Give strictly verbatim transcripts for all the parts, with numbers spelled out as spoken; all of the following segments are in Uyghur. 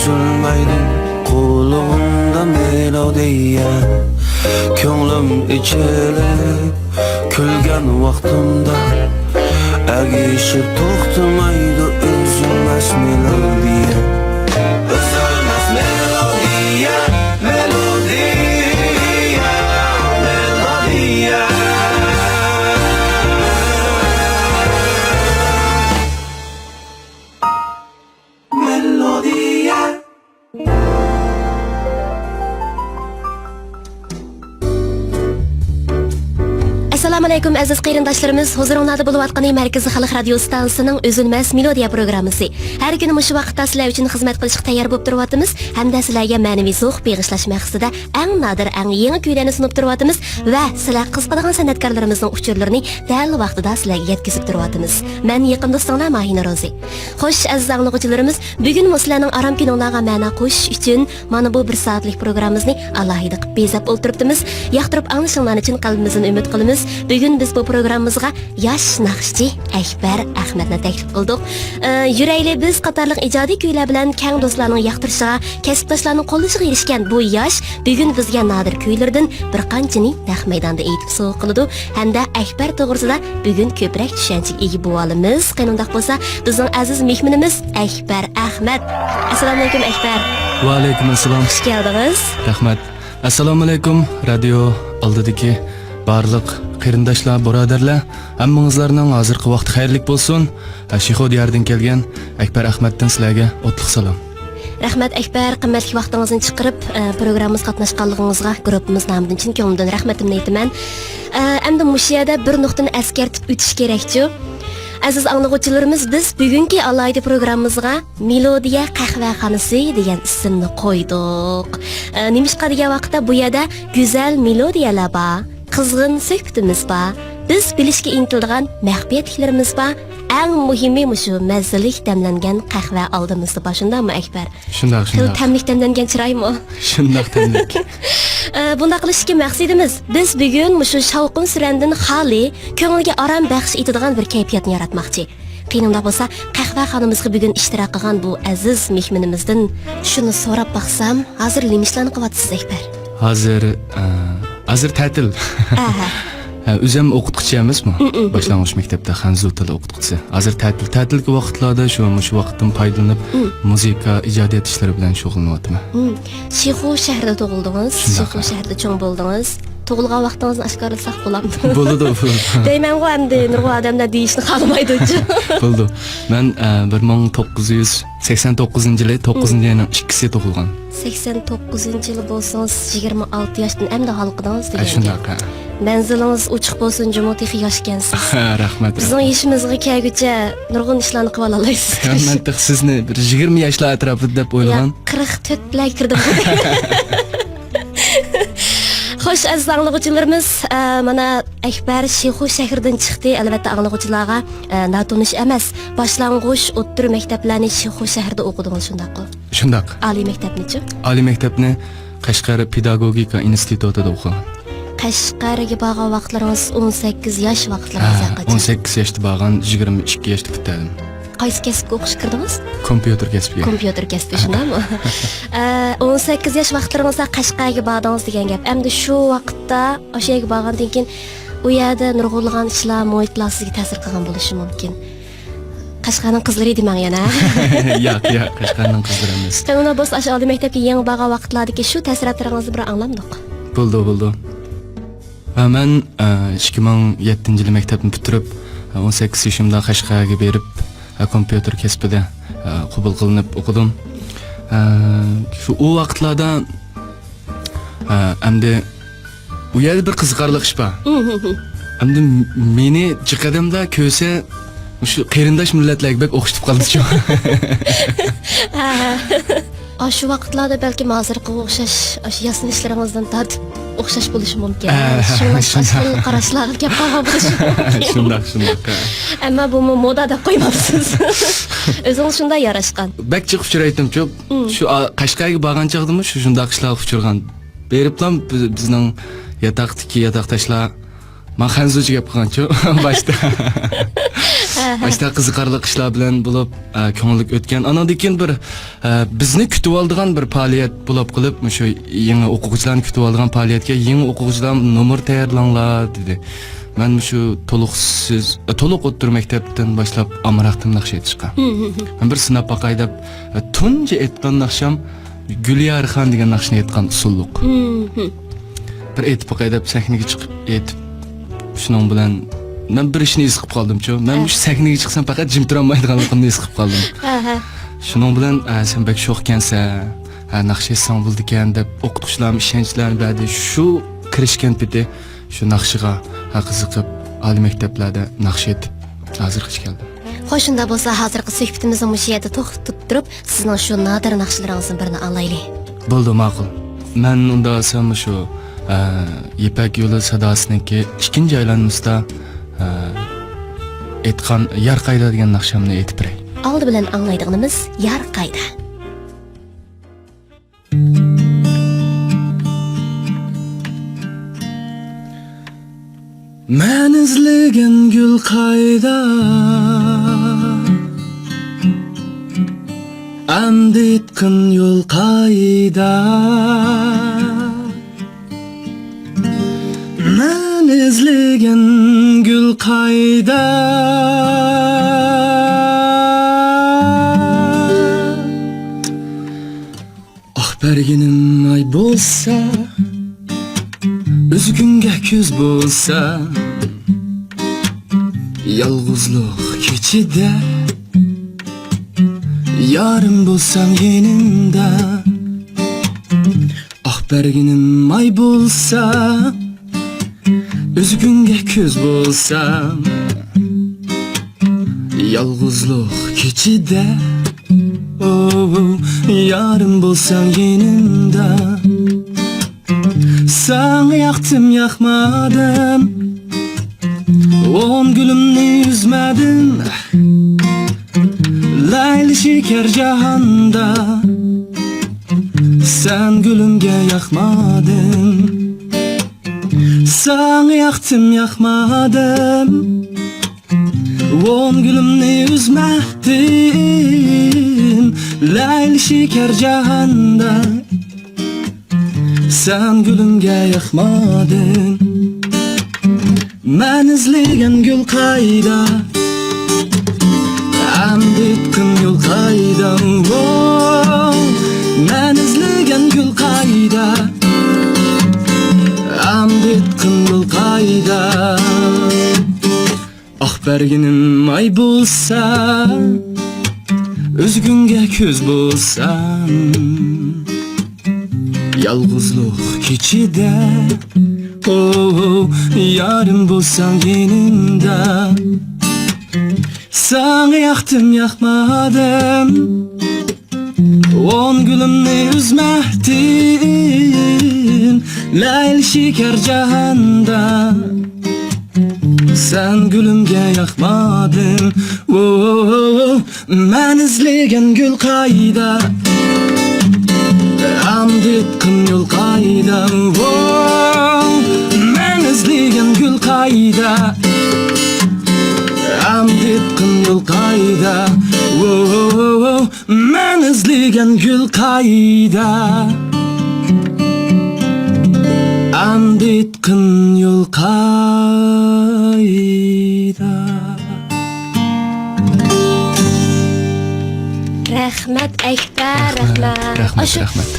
ئۈزۈلمەيدۇ قولۇمدا مېلودىيە. كۆڭلۈم ئېچىلىپ كۈلگەن ۋاقتىمدا، ئەگىشىپ توختىمايدۇ ئۈزۈلمەس مېلودىيە. ئۈزۈلمەس مېلودىيە، مېلودىيە، مېلودىيە. ئەسسالامۇئەلەيكۇم، ئەزىز قېرىنداشلىرىمىز! ھۇزۇرۇڭلاردا بولۇۋاتقىنى مەركىزىي خەلق رادىيو ئىستانسىسىنىڭ ئۈزۈلمەس مېلودىيە پروگراممىسى. ھەر كۈنى مۇشۇ ۋاقىتتا سىلەر ئۈچۈن خىزمەت قىلىشقا تەييار بولۇپ تۇرۇۋاتىمىز ھەمدە سىلەرگە مەنىۋى زوق بېغىشلاش مەقسىتىدە ئەڭ نادىر، ئەڭ يېڭى كۈيلەرنى سۇنۇپ تۇرۇۋاتىمىز ۋە سىلەر قىزىقىدىغان سەنئەتكارلىرىمىزنىڭ ئۇچۇرلىرىنى دەل ۋاقتىدا سىلەرگە يەتكۈزۈپ تۇرۇۋاتىمىز. مەن يېقىن دوستۇڭلار ماھىنە روزى. خوش، ئەزىز ئاڭلىغۇچىلىرىمىز، بۈگۈنمۇ سىلەرنىڭ ئارام كۈنۈڭلارغا مەنە قوشۇش ئۈچۈن مانا بۇ بىر سائەتلىك پروگراممىمىزنى ئالاھىدە قىلىپ بېزەپ ئولتۇرۇپتىمىز. ياقتۇرۇپ ئاڭلىشىڭلارنى چىن قەلبىمىزدىن ئۈمىد قىلىمىز. بۈگۈن بىز بۇ پروگراممىمىزغا ياش ناخشىچى ئەكبەر ئەخمەتنى تەكلىپ قىلدۇق. ئە، يۈرەيلى بىز قاتارلىق ئىجادىي كۈيلەر بىلەن كەڭ دوستلارنىڭ ياقتۇرۇشىغا، كەسىپداشلارنىڭ قوللىشىغا ئېرىشكەن بۇ ياش بۈگۈن بىزگە نادىر كۈيلىرىدىن بىر قانچىنى نەق مەيداندا ئېيتىپ سوۋغا قىلىدۇ ھەمدە ئەكبەر توغرىسىدا بۈگۈن كۆپرەك چۈشەنچىگە ئىگە بولالىمىز. قېنى ئۇنداق بولسا، بىزنىڭ ئەزىز مېھمىنىمىز ئەكبەر ئەخمەت. ئەسسالامۇئەلەيكۇم، ئەكبەر. ۋەئەلەيكۇم ئەسسالام. خۇش كەلدىڭىز. رەھمەت. ئەسسالامۇئەلەيكۇم، رادىيو ئالدىدىكى بارلىق قېرىنداشلار، بۇرادەرلەر، ھەممىڭىزلارنىڭ ھازىرقى ۋاقتى خەيرلىك بولسۇن. شىخۇ دىيارىدىن كەلگەن ئەكبەر ئەخمەتتىن سىلەرگە ئوتلۇق سالام. رەھمەت، ئەكبەر، قىممەتلىك ۋاقتىڭىزنى چىقىرىپ، ئە، پروگراممىمىزغا قاتناشقانلىقىڭىزغا گۇرۇپپىمىز نامىدىن چىن كۆڭلۈمدىن رەھمىتىمنى ئېيتىمەن. ئە، ئەمدى مۇشۇ يەردە بىر نۇقتىنى ئەسكەرتىپ ئۆتۈش كېرەكچۇ. ئەزىز ئاڭلىغۇچىلىرىمىز، بىز بۈگۈنكى ئالاھىدە پروگراممىمىزغا مېلودىيە قەھۋەخانىسى دېگەن ئىسىمنى قويدۇق. ئە، نېمىشقا دېگەن ۋاقىتتا بۇ يەردە گۈزەل مېلودىيەلەر بار، قىزغىن سۆھبىتىمىز بار، بىز بىلىشكە ئىنتىلىدىغان مەخپىيەتلىكلىرىمىز بار، ئەڭ مۇھىمى مۇشۇ مەززىلىك دەملەنگەن قەھۋە ئالدىمىزدا بار، شۇنداقمۇ ئەكبەر؟ شۇنداق، تىل شۇنداق. تەملىك دەملەنگەن چىرايمۇ؟ شۇنداق تەملىك. ئە، بۇنداق قىلىشتىكى مەقسىتىمىز، بىز بۈگۈن مۇشۇ شاۋقۇن-سۈرەندىن خالىي، كۆڭۈلگە ئارام بەخش ئېتىدىغان بىر كەيپىياتنى ياراتماقچى. قېنى ئۇنداق بولسا، قەھۋەخانىمىزغا بۈگۈن ئىشتىراك قىلغان بۇ ئەزىز مېھمىنىمىزدىن شۇنى سوراپ باقسام، ھازىر نېمە ئىشلارنى قىلىۋاتىسىز، ئەكبەر؟ ھازىر، ئە، ھازىر تەتىل. ئەھە. ھە، ئۆزۈم ئوقۇتقۇچى ئەمەسمۇ؟ مم، مم، مم. باشلانغۇچ مەكتەپتە خەنزۇ تىلى ئوقۇتقۇچىسى. ھازىر تەتىل. تەتىلدىكى ۋاقىتلاردا شۇ، مۇشۇ ۋاقىتتىن پايدىلىنىپ، مم. مۇزىكا، ئىجادىيەت ئىشلىرى بىلەن شۇغۇللىنىۋاتىمەن. مم. شىخۇ شەھىرىدە تۇغۇلدىڭىز، شۇنداق، شىخۇ ھە. شەھىرىدە چوڭ بولدىڭىز. تۇغۇلغان ۋاقتىڭىزنى ئاشكارىلىساق بولامدۇ؟ بولىدۇ، بولىدۇ. دەيمەنغۇ ئەمدى، نۇرغۇن ئادەملەر دېيىشنى خالىمايدۇچۇ. بولىدۇ. مەن، ئە، بىر مىڭ توققۇز يۈز سەكسەن توققۇزىنچى يىلى، توققۇزىنچى ئاينىڭ ئىككىسى تۇغۇلغان. سەكسەن توققۇزىنچى يىلى بولسىڭىز، يىگىرمە ئالتە ياشتىن ئەمدى ھالقىدىڭىز ئە، دېگەن شۇنداق، گەپ. ھە. مەنزىلىڭىز ئوچۇق بولسۇن جۇمۇ، تېخى ياشكەنسىز. رەھمەت، بىزنىڭ رەھمەت. يېشىمىزغا كەلگۈچە نۇرغۇن ئىشلارنى قىلىۋالالايسىز. مەن تېخى سىزنى بىر يىگىرمە ياشلار ئەتراپىدا دەپ ئويلىغان. ياق، قىرىق تۆتلەرگە كىردىم. خوش، ئەزىز ئاڭلىغۇچىلىرىمىز، ئە، مانا ئەكبەر شىخۇ شەھىرىدىن چىقتى. ئەلۋەتتە، ئاڭلىغۇچىلارغا، ئە، ناتونۇش ئەمەس. باشلانغۇچ، ئوتتۇرا مەكتەپلەرنى شىخۇ شەھىرىدە ئوقۇدىڭىز، شۇنداققۇ؟ شۇنداق. ئالىي مەكتەپنىچۇ؟ ئالىي مەكتەپنى قەشقەر پېداگوگىكا ئىنستىتۇتىدا ئوقۇغان. قەشقەرگە بارغان ۋاقىتلىرىڭىز ئون سەككىز ياش ۋاقىتلىرىڭىز ھە، ھەقىچە. ئون سەككىز ياشتا بارغان، يىگىرمە ئىككى ياشتا پۈتتۈردۈم. قايسى كەسىپكە ئوقۇشقا كىردىڭىز؟ كومپيۇتېر كەسپىگە. كومپيۇتېر كەسپى، شۇنداقمۇ؟ ئە، ئون سەككىز ياش ۋاقىتلىرىڭىزدا قەشقەرگە باردىڭىز دېگەن گەپ. ئەمدى شۇ ۋاقىتتا ئاشۇ يەرگە بارغاندىن كېيىن ئۇ يەردە نۇرغۇنلىغان ئىشلار، مۇھىتلار سىزگە تەسىر قىلغان بولۇشى مۇمكىن. قەشقەرنىڭ قىزلىرى دېمەڭ يەنە. ياق، ياق، قەشقەرنىڭ قىزلىرى ئەمەس. ئۇنداق بولسا ئاشۇ ئالىي مەكتەپكە يېڭى بارغان ۋاقىتلاردىكى شۇ تەسىراتلىرىڭىزنى بىر ئاڭلامدۇق؟ بولىدۇ، بولىدۇ. ۋە مەن، ئە، ئىككى مىڭ يەتتىنچى يىلى مەكتەپنى پۈتتۈرۈپ، ئە، ئون سەككىز يېشىمدا قەشقەرگە بېرىپ، ئە، كومپيۇتېر كەسپىدە، ئە، قوبۇل قىلىنىپ ئوقۇدۇم. ئە، شۇ ئۇ ۋاقىتلاردا، ئە، ئەمدى ئۇ يەردە بىر قىزىقارلىق ئىش بار. ئەمدى مېنى جىق ئادەملەر كۆرسە، مۇشۇ قېرىنداش مىللەتلەرگە بەك ئوخشىتىپ قالىدىچۇ. ئاشۇ ۋاقىتلاردا بەلكىم ھازىرقىغا ئوخشاش، ئاشۇ ياسىنىشلىرىڭىزدىن تارتىپ ئوخشاش بولۇشى مۇمكىن. ئە، شۇڭلاشقا شۇنداق. ئاشۇ خىل قاراشلارغا كەپ قالغان بولۇشى مۇمكىن. شۇنداق، شۇنداق. ئەمما بۇمۇ مودا دەپ قويماپسىز. ئۆزىڭىز شۇنداق ياراشقان. بەك جىق ئۇچرايتتىمچۇ. شۇ، ئا، قەشقەرگە بارغان چاغدىمۇ شۇ شۇنداق ئىشلارغا ئۇچرىغان. بېرىپلا بىز، بىزنىڭ ياتاقتىكى ياتاقداشلار، ماڭا خەنزۇچە گەپ قىلغانچۇ باشتا. ئاشۇنداق قىزىقارلىق ئىشلار بىلەن بولۇپ، ئە، كۆڭۈللۈك ئۆتكەن. ئاناندىن كېيىن بىر، ئە، بىزنى كۈتۈۋالىدىغان بىر پائالىيەت بولۇپ قېلىپ، مۇشۇ يېڭى ئوقۇغۇچىلارنى كۈتۈۋالىدىغان پائالىيەتكە يېڭى ئوقۇغۇچىلار نومۇر تەييارلاڭلار دېدى. مەن مۇشۇ تولۇقسىز، ئە، تولۇق ئوتتۇرا مەكتەپتىن باشلاپ ئامراقتىم ناخشا ئېيتىشقا. مەن بىر سىناپ باقاي دەپ، ئە، تۇنجى ئېيتقان ناخشام گۈليارخان دېگەن ناخشىنى ئېيتقان ئۇسسۇللۇق. بىر ئېيتىپ باقاي دەپ سەھنىگە چىقىپ ئېيتىپ، شۇنىڭ بىلەن مەن بىر ئىشنى ھېس قىلىپ قالدىمچۇ. مەن ئە. مۇشۇ سەھنىگە چىقسام پەقەت جىم تۇرالمايدىغانلىقىمنى ھېس قىلىپ قالدىم. ئەھە. شۇنىڭ بىلەن، ئە، سەن بەك شوخكەنسەن، ھە، ناخشا ئېيتساڭ بولىدىكەن دەپ ئوقۇتقۇچىلارمۇ ئىشەنچلەرنى بەردى. شۇ كىرىشكەن پېتى شۇ ناخشىغا، ھە، قىزىقىپ، ئالىي مەكتەپلەردە ناخشا ئېيتىپ ھازىرغىچە كەلدىم. خوش، شۇنداق بولسا ھازىرقى سۆھبىتىمىزنى مۇشۇ يەردە توختىتىپ تۇرۇپ، سىزنىڭ شۇ نادىر ناخشىلىرىڭىزدىن بىرنى ئاڭلايلى. بولدى، ماقۇل. مەن ئۇندا سەن مۇشۇ، ئە، يىپەك يولى ساداسىنىڭكى ئىككىنچى ئايلانمىسىدا، ئە، ئېيتقان يار قايدا دېگەن ناخشامنى ئېيتىپ بېرەي. ئالدى بىلەن ئاڭلايدىغىنىمىز يار قايدا. مەن ئىزلىگەن گۈل قايدا؟ ئەمدى ئېيتقىن يول قايدا؟ مەن ئىزلىگەن گۈل قايدا؟ ئاق بەرگىنىم ئاي بولسا، ئۆزگىڭگە كۆز بولسا، يالغۇزلۇق كېچىدە يارىم بولساڭ يېنىمدا. ئاق بەرگىنىم ئاي بولسا، ئۆزگىڭگە كۆز بولسام، يالغۇزلۇق كېچىدە، ئو، يارىم بولساڭ يېنىمدا. ساڭا ياقتىم، ياقمادىم، ئون گۈلۈمنى ئۈزمەدىم، لەيلى شېكەر جاھاندا. سەن گۈلۈمگە ياقمادىڭ، ساڭا ياقتىم، ياقمادىم، ئون گۈلۈمنى ئۈزمەدىم، لەيلى شېكەر جاھاندا. سەن گۈلۈمگە ياقمادىڭ. مەن ئىزلىگەن گۈل قايدا؟ ئەمدى ئېيتقىن يول قايدا؟ ۋو، مەن ئىزلىگەن گۈل قايدا؟ ئەمدى ئېيتقىن يول قايدا؟ ئاق بەرگىنىم ئاي بولسا، ئۆزگىڭگە كۆز بولسام، يالغۇزلۇق كېچىدە، ئو، يارىم بولساڭ يېنىمدا. ساڭا ياقتىم، ياقمادىم، ئون گۈلۈمنى ئۈزمەدىم، لەيلى شېكەر جاھاندا. سەن گۈلۈمگە ياقمادىڭ. ۋو، مەن ئىزلىگەن گۈل قايدا؟ ئەمدى ئېيتقىن يول قايدا؟ ۋو، مەن ئىزلىگەن گۈل قايدا؟ ئەمدى ئېيتقىن يول قايدا؟ ۋو، مەن ئىزلىگەن گۈل قايدا؟ ئەمدى ئېيتقىن يول قايدا؟ رەھمەت، ئەكبەر، رەھمەت، رەھمەت. رەھمەت، ئاشۇ رەھمەت.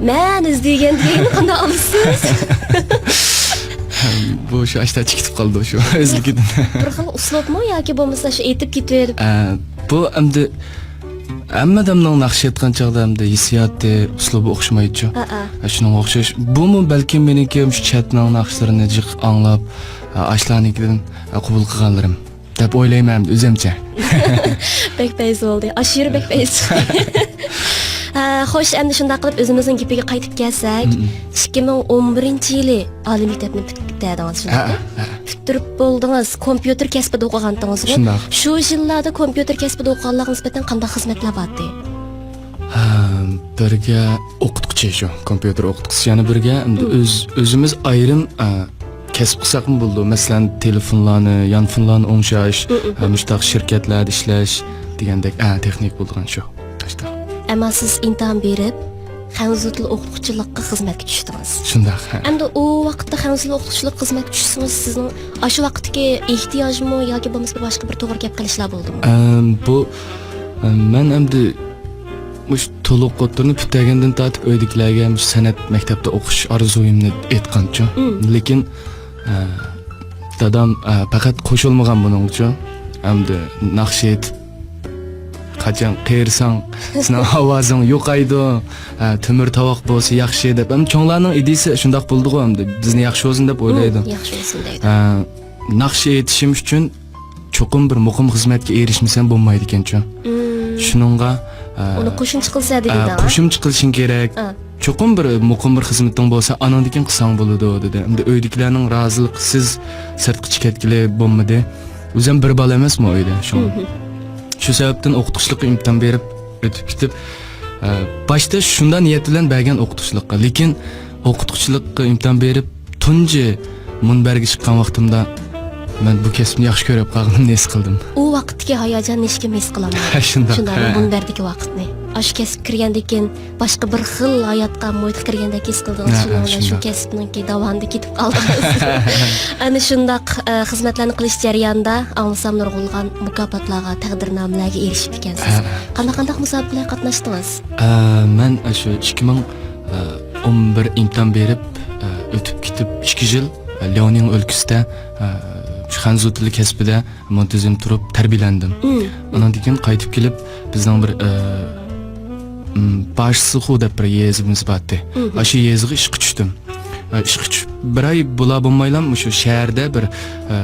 مەن ئىزدىگەن دېگەننى قانداق ئالىسىز؟ بۇ شۇ ئاشتا چىقىپ قالدى شۇ ئۆزلۈكىدىن. بىر خىل ئۇسلۇبمۇ ياكى بولمىسا شۇ ئېيتىپ كېتىۋېرىپ؟ ئە، بۇ ئەمدى ھەممە ئادەمنىڭ ناخشا ئېيتقان چاغدا ئەمدى ھېسسىياتى، ئۇسلۇبى ئوخشىمايدۇچۇ؟ ھە، ھە. ئە، شۇنىڭغا ئوخشاش. بۇمۇ بەلكىم مېنىڭكى مۇشۇ چەتنىڭ ناخشىلىرىنى جىق ئاڭلاپ، ئە، ئاشۇلارنىڭكىدىن، ئە، قوبۇل قىلغانلىرىم دەپ ئويلايمەن ئەمدى ئۆزۈمچە. بەك پەيز بولدى. ئاشۇ يېرى بەك پەيز چىقتى. ھە، خوش، ئەمدى شۇنداق قىلىپ ئۆزىمىزنىڭ گېپىگە قايتىپ كەلسەك، مم. ئىككى مىڭ ئون بىرىنچى يىلى ئالىي مەكتەپنى پۈتتۈردىڭىز، شۇنداقمۇ؟ ھە، ھە. پۈتتۈرۈپ بولدىڭىز، كومپيۇتېر كەسپىدە ئوقۇغانتىڭىزغۇ؟ شۇنداق. شۇ يىللاردا كومپيۇتېر كەسپىدە ئوقۇغانلارغا نىسبەتەن قانداق خىزمەتلەر بارتى؟ ھە، بىرگە ئوقۇتقۇچى شۇ، كومپيۇتېر ئوقۇتقۇچىسى، يەنە بىرگە ئەمدى مم. ئۆز-، ئۆزىمىز ئايرىم، ئە، كەسىپ قىلساقمۇ بولىدۇ. مەسىلەن، تېلېفونلارنى، يانفونلارنى ئوڭشاش، ھە، مۇشۇنداق شىركەتلەردە ئىشلەش دېگەندەك، ئە، تېخنىك بولىدىغان شۇ. ئەمما سىز ئىمتىھان بېرىپ، خەنزۇ تىل ئوقۇتقۇچىلىققا خىزمەتكە چۈشتىڭىز. شۇنداق، ھە. ئەمدى ئۇ ۋاقىتتا خەنزۇ تىل ئوقۇتقۇچىلىققا خىزمەتكە چۈشسىڭىز، سىزنىڭ ئاشۇ ۋاقىتتىكى ئېھتىياجمۇ ياكى بولمىسا بىر باشقا بىر توغرا گەپ قىلىشلار بولدىمۇ؟ ئەم، بۇ، ئەم، مەن ئەمدى مۇشۇ تولۇق ئوتتۇرىنى پۈتتۈرگەندىن تارتىپ ئۆيدىكىلەرگە مۇشۇ سەنئەت مەكتەپتە ئوقۇش ئارزۇيۇمنى ئېيتقانچۇ. مم. لېكىن، ئە، دادام، ئە، پەقەت قوشۇلمىغان بۇنىڭغىچۇ. ئەمدى ناخشا ئېيتىپ، قاچان قېرىساڭ، سېنىڭ ئاۋازىڭ يوقايدۇ، ئە، تۆمۈر تاۋاق بولسا ياخشى دەپ. ئەمدى چوڭلارنىڭ ئىدىيىسى شۇنداق بولىدىغۇ، ئەمدى بىزنى ياخشى بولسۇن دەپ ئويلايدۇ. مم، ياخشى بولسۇن دەيدۇ. ئە، ناخشا ئېيتىشىم ئۈچۈن چوقۇم بىر مۇقىم خىزمەتكە ئېرىشمىسەم بولمايدىكەنچۇ. مم. شۇنىڭغا، ئە، ئۇنى قوشۇمچە قىلسا ئە، دېدى. قوشۇمچە قىلىشىڭ كېرەك. ئە. چوقۇم بىر مۇقىم بىر خىزمىتىڭ بولسا، ئاناندىن كېيىن قىلساڭ بولىدۇ، دېدى. ئەمدى ئۆيدىكىلەرنىڭ رازىلىقىسىز سىرتقا چىقىپ كەتكىلى بولمىدى. ئۆزۈم بىر بالا ئەمەسمۇ ئۆيدە، شۇڭا. مم. شۇ سەۋەبتىن ئوقۇتقۇچىلىققا ئىمتىھان بېرىپ ئۆتۈپ كېتىپ، ئە، باشتا شۇنداق نىيەت بىلەن بەرگەن ئوقۇتقۇچىلىققا. لېكىن ئوقۇتقۇچىلىققا ئىمتىھان بېرىپ، تۇنجى مۇنبەرگە چىققان ۋاقتىمدا مەن بۇ كەسىپنى ياخشى كۆرۈپ قالغىنىمنى ھېس قىلدىم. ئۇ ۋاقىتتىكى ھاياجاننى ھېچكىم ھېس قىلالمايدۇ. شۇنداق، شۇنداق، ھە. مۇنبەردىكى ۋاقىتنى. ئاشۇ كەسىپكە كىرگەندىن كېيىن باشقا بىر خىل ھاياتقا، مۇھىتقا كىرگەندەك ھېس قىلدىڭىز. ھە، شۇنىڭ ھە، بىلەن شۇ شۇنداق. كەسىپنىڭكى داۋانىدا كېتىپ قالدىڭىز. ئەنە شۇنداق، ئە، خىزمەتلەرنى قىلىش جەريانىدا ئاڭلىسام نۇرغۇنلىغان مۇكاپاتلارغا، تەقدىرنامىلەرگە ئېرىشىپ ئىكەنسىز. ھە. قانداق، قانداق مۇسابىقىلەرگە قاتناشتىڭىز؟ ئە، مەن شۇ ئىككى مىڭ ئون بىر ئىمتىھان بېرىپ، ئە، ئۆتۈپ كېتىپ ئىككى يىل، ئە، لياۋنىڭ ئۆلكىسىدە، ئە، شۇ خەنزۇ تىلى كەسپىدە مۇنتىزىم تۇرۇپ تەربىيەلەندىم. مم. ئاناندىن كېيىن قايتىپ كېلىپ، بىزنىڭ بىر، ئە، م، باشسىخۇ دەپ بىر يېزىمىز بارتى. مم. ئاشۇ يېزىغا ئىشقا چۈشتۈم. ئە، ئىشقا چۈشۈپ، بىر ئاي بولا بولمايلا، مۇشۇ شەھەردە بىر، ئە،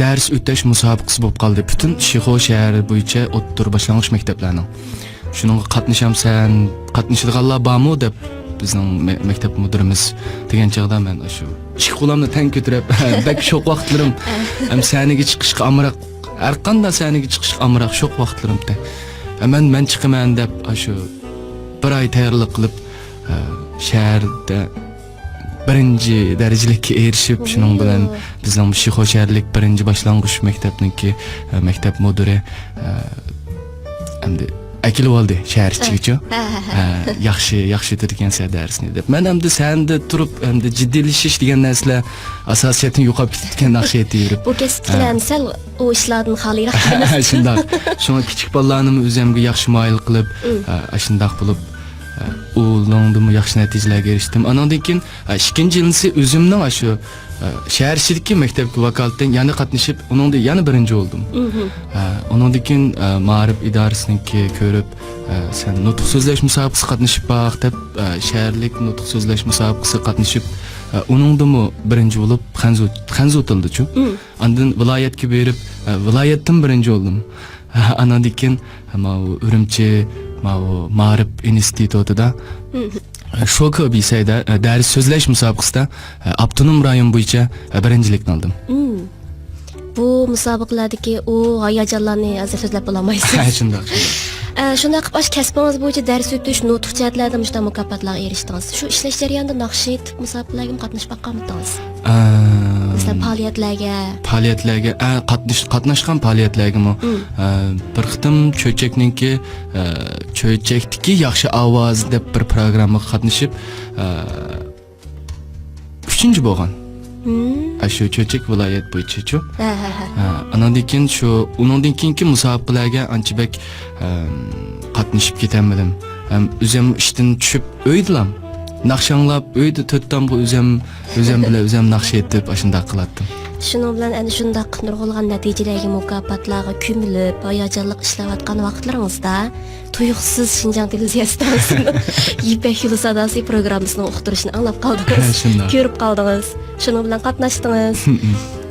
دەرس ئۆتەش مۇسابىقىسى بولۇپ قالدى. پۈتۈن شىخۇ شەھىرى بويىچە ئوتتۇرا باشلانغۇچ مەكتەپلەرنىڭ. شۇنىڭغا قاتنىشامسەن، قاتنىشىدىغانلار بارمۇ دەپ بىزنىڭ مە-، مەكتەپ مۇدىرىمىز دېگەن چاغدا مەن ئاشۇ ئىككى قولۇمنى تەڭ كۆتۈرۈپ، بەك شوق ۋاقىتلىرىم. ھەم سەھنىگە چىقىشقا ئامراق، ھەرقانداق سەھنىگە چىقىشقا ئامراق، شوق ۋاقىتلىرىم تەڭ. مەن، مەن چىقىمەن دەپ ئاشۇ بىر ئاي تەييارلىق قىلىپ، شەھەردە بىرىنچى دەرىجىلىككە ئېرىشىپ، شۇنىڭ بىلەن بىزنىڭ شىخۇ شەھەرلىك بىرىنچى باشلانغۇچ مەكتەپنىڭكى، ئە، مەكتەپ مۇدىرى، ئە، ئەمدى ئەكېلىۋالدى شەھەر ئىچىگىچۇ. ھە، ھە، ھە. ئە، ياخشى، ياخشى ئۆتىدىكەنسەن دەرسنى دەپ. مەن ئەمدى سەھنىدە تۇرۇپ، ئەمدى جىددىيلىشىش دېگەن نەرسىلەر ئاساسىيەتتىن يوقاپ كېتىدىكەن ناخشا ئېيتىۋېرىپ. بۇ كەسىپتىكىلەرنى سەل ئۇ ئىشلاردىن خالىيراق دېمەسمىكىن؟ شۇنداق. شۇڭا كىچىك بالىلارنىمۇ ئۆزۈمگە ياخشى مايىل قىلىپ، ئە، ئاشۇنداق بولۇپ، ئە، ئۇنىڭدىمۇ ياخشى نەتىجىلەرگە ئېرىشتىم. ئانىڭدىن كېيىن، ئە، ئىككىنچى يىلىسى ئۆزۈمنىڭ ئاشۇ، ئە، شەھەر ئىچىدىكى مەكتەپكە ۋاكالىتەن يەنە قاتنىشىپ، ئۇنىڭدا يەنە بىرىنچى بولدۇم. ئە، ئۇنىڭدىن كېيىن، ئە، مائارىپ ئىدارىسىنىڭكى كۆرۈپ، ئە، سەن نۇتۇق سۆزلەش مۇسابىقىسىگە قاتنىشىپ باق دەپ، ئە، شەھەرلىك نۇتۇق سۆزلەش مۇسابىقىسىگە قاتنىشىپ، ئە، ئۇنىڭدىمۇ بىرىنچى بولۇپ، خەنزۇ، خەنزۇ تىلىدىچۇ. ئاندىن ۋىلايەتكە بېرىپ، ئە، ۋىلايەتتىن بىرىنچى بولدۇم. ئاناندىن كېيىن ماۋۇ ئۈرۈمچى، ماۋۇ مائارىپ ئىنستىتۇتىدا، ئە، شوكا بىسەيدە، ئە، دەرس سۆزلەش مۇسابىقىسىدا، ئە، ئاپتونوم رايون بويىچە، ئە، بىرىنچىلىكنى ئالدىم. بۇ مۇسابىقىلەردىكى ئۇ ھاياجانلارنى ھازىر سۆزلەپ بولالمايسىز. شۇنداق، شۇنداق. ئە، شۇنداق قىلىپ ئاشۇ كەسپىڭىز بويىچە دەرس ئۆتۈش، نۇتۇق جەھەتلەردە مۇشۇنداق مۇكاپاتلارغا ئېرىشتىڭىز. شۇ ئىشلەش جەريانىدا ناخشا ئېيتىپ مۇسابىقىلەرگىمۇ قاتنىشىپ باققانمىدىڭىز؟ ئەم، مەسىلەن، پائالىيەتلەرگە؟ پائالىيەتلەرگە، ئە، قاتنىش-، قاتناشقان پائالىيەتلەرگىمۇ، ئە، بىر قېتىم چۆچەكنىڭكى، ئە، چۆچەكتىكى ياخشى ئاۋاز دەپ بىر پروگراممىغا قاتنىشىپ، ئە، ئۈچىنچى بولغان. ئاشۇ چۆچەك ۋىلايەت بويىچىچۇ. ھە، ھە، ھە. ئاناندىن كېيىن شۇ، ئۇنىڭدىن كېيىنكى مۇسابىقىلەرگە ئانچە بەك، ئەم، قاتنىشىپ كېتەلمىدىم. ھەم ئۆزۈم ئىشتىن چۈشۈپ ئۆيدىلام. ناخشا ئاڭلاپ، ئۆيدە تۆت تامغا ئۆزۈم، ئۆزۈم بىلەن ئۆزۈم ناخشا ئېيتىپ، ئاشۇنداق قىلاتتىم. شۇنىڭ بىلەن ئەنە شۇنداق نۇرغۇنلىغان نەتىجىلەرگە، مۇكاپاتلارغا كۆمۈلۈپ، ھاياجانلىق ئىشلەۋاتقان ۋاقىتلىرىڭىزدا، تۇيۇقسىز شىنجاڭ تېلېۋىزىيە ئىستانسىسىنىڭ يىپەك يولى ساداسى پروگراممىسىنىڭ ئۇقتۇرۇشىنى ئاڭلاپ قالدىڭىز. شۇنداق. كۆرۈپ قالدىڭىز. شۇنىڭ بىلەن قاتناشتىڭىز.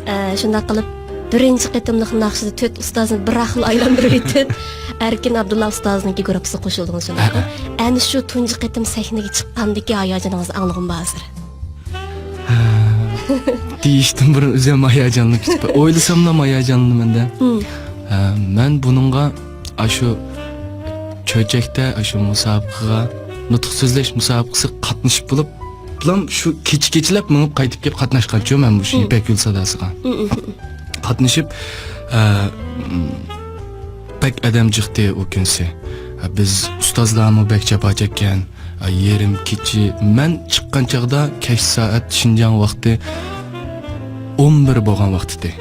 ئە، شۇنداق قىلىپ، بىرىنچى قېتىملىق ناخشىدا تۆت ئۇستازنى بىراقلا ئايلاندۇرۇپ ئۆتۈپ، ئەركىن ئابدۇللا ئۇستازنىڭكى گۇرۇپپىسىغا قوشۇلدىڭىز، شۇنداقمۇ؟ ھە. ئەنە شۇ تۇنجى قېتىم سەھنىگە چىققاندىكى ھاياجىنىڭىزنى ئاڭلىغۇم بار ھازىر. ھە، دېيىشتىن بۇرۇن ئۆزۈم ھاياجانلىنىپ كېتىپ، ئويلىساملا ھاياجانلىنىمەن-دە. ھە، مەن بۇنىڭغا ئاشۇ چۆچەكتە، ئاشۇ مۇسابىقىگە، نۇتۇق سۆزلەش مۇسابىقىسىگە قاتنىشىپ بولۇپ، قېتىپلام شۇ كېچە كېچىلەپ مېڭىپ قايتىپ كېلىپ قاتناشقانچۇ مەن مۇشۇ يىپەك يولى ساداسىغا. قاتنىشىپ، ئە، بەك ئادەم جىقتى ئۇ كۈنسى. بىز ئۇستازلارمۇ بەك جاپا چەككەن. يېرىم كېچە، مەن چىققان چاغدا كەچ سائەت شىنجاڭ ۋاقتى ئون بىر بولغان ۋاقىت ئىدى.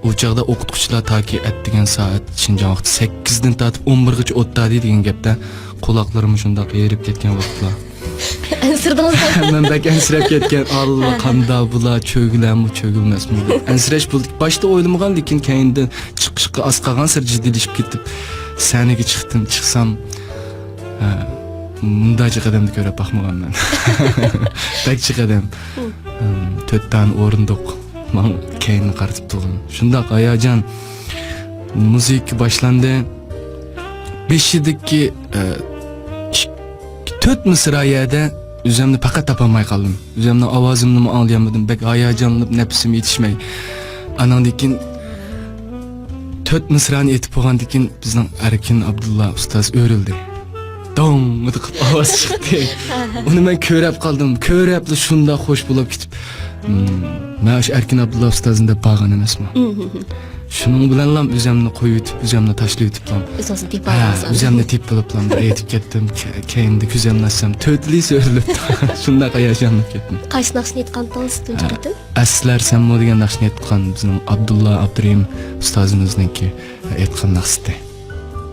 ئۇ چاغدا ئوقۇتقۇچىلار تاكى ئەتىگەن سائەت شىنجاڭ ۋاقتى سەككىزدىن تارتىپ ئون بىرگىچە ئوتتادى دېگەن گەپتە، قۇلاقلىرىم شۇنداق ھېرىپ كەتكەن ۋاقىتلار. ئەنسىرىدىڭىزمۇ؟ مەن بەك ئەنسىرەپ كەتكەن. ئاللا، قاندا بۇلار، چۆگىلەرمۇ، چۆگىلىمەسمۇ دەپ. ئەنسىرەش بولدى. باشتا ئويلىمىغان، لېكىن كەينىدىن چىقىشقا ئاز قالغانسېرى جىددىيلىشىپ كېتىپ، سەھنىگە چىقتىم. چىقسام، ھە، مۇنداق جىق ئادەمنى كۆرۈپ باقمىغانمەن. بەك جىق ئادەم. ھىم، تۆت دانە ئورۇندۇق ماڭا كەينىنى قارىتىپ تۇرغان. شۇنداق ھاياجان. مۇزىكا باشلاندى. بېشىدىكى، ئە، ئىك-، تۆت مىسرا يەردە ئۆزۈمنى پەقەت تاپالماي قالدىم. ئۆزۈمنىڭ ئاۋازىمنىمۇ ئاڭلىيالمىدىم. بەك ھاياجانلىنىپ، نەپىسىم يېتىشمەي. ئاناندىن كېيىن تۆت مىسرانى ئېيتىپ بولغاندىن كېيىن بىزنىڭ ئەركىن ئابدۇللا ئۇستاز ئۆرۈلدى. دوڭ قىلىپ ئاۋاز چىقتى. ئۇنى مەن كۆرەپ قالدىم. كۆرەپلا شۇنداق خوش بولۇپ كېتىپ، مم، مەن ئاشۇ ئەركىن ئابدۇللا ئۇستازنى دەپ بارغان ئەمەسمۇ. شۇنىڭ بىلەنلا ئۆزۈمنى قويۇۋېتىپ، ئۆزۈمنى تاشلىۋېتىپلا، ئۆزىڭىزنى تېپىپ ھە، ئالغانسىز. ئۆزۈمنى تېپىپ بولۇپلا بىر ئېيتىپ كەتتىم. كە-، كەينىدە كۆزۈمنى ئاچسام، تۆتىلىسى ئۆرۈلۈپتۇ. شۇنداق ھاياجانلىنىپ كەتتىم. قايسى ناخشىنى ئېيتقانتىڭىز تۇنجى ھە. قېتىم؟ ئەسلەر سەنمۇ دېگەن ناخشىنى ئېيتقان بىزنىڭ ئابدۇللا ئابدۇرېھىم ئۇستازىمىزنىڭكى ئېيتقان ناخشىسى.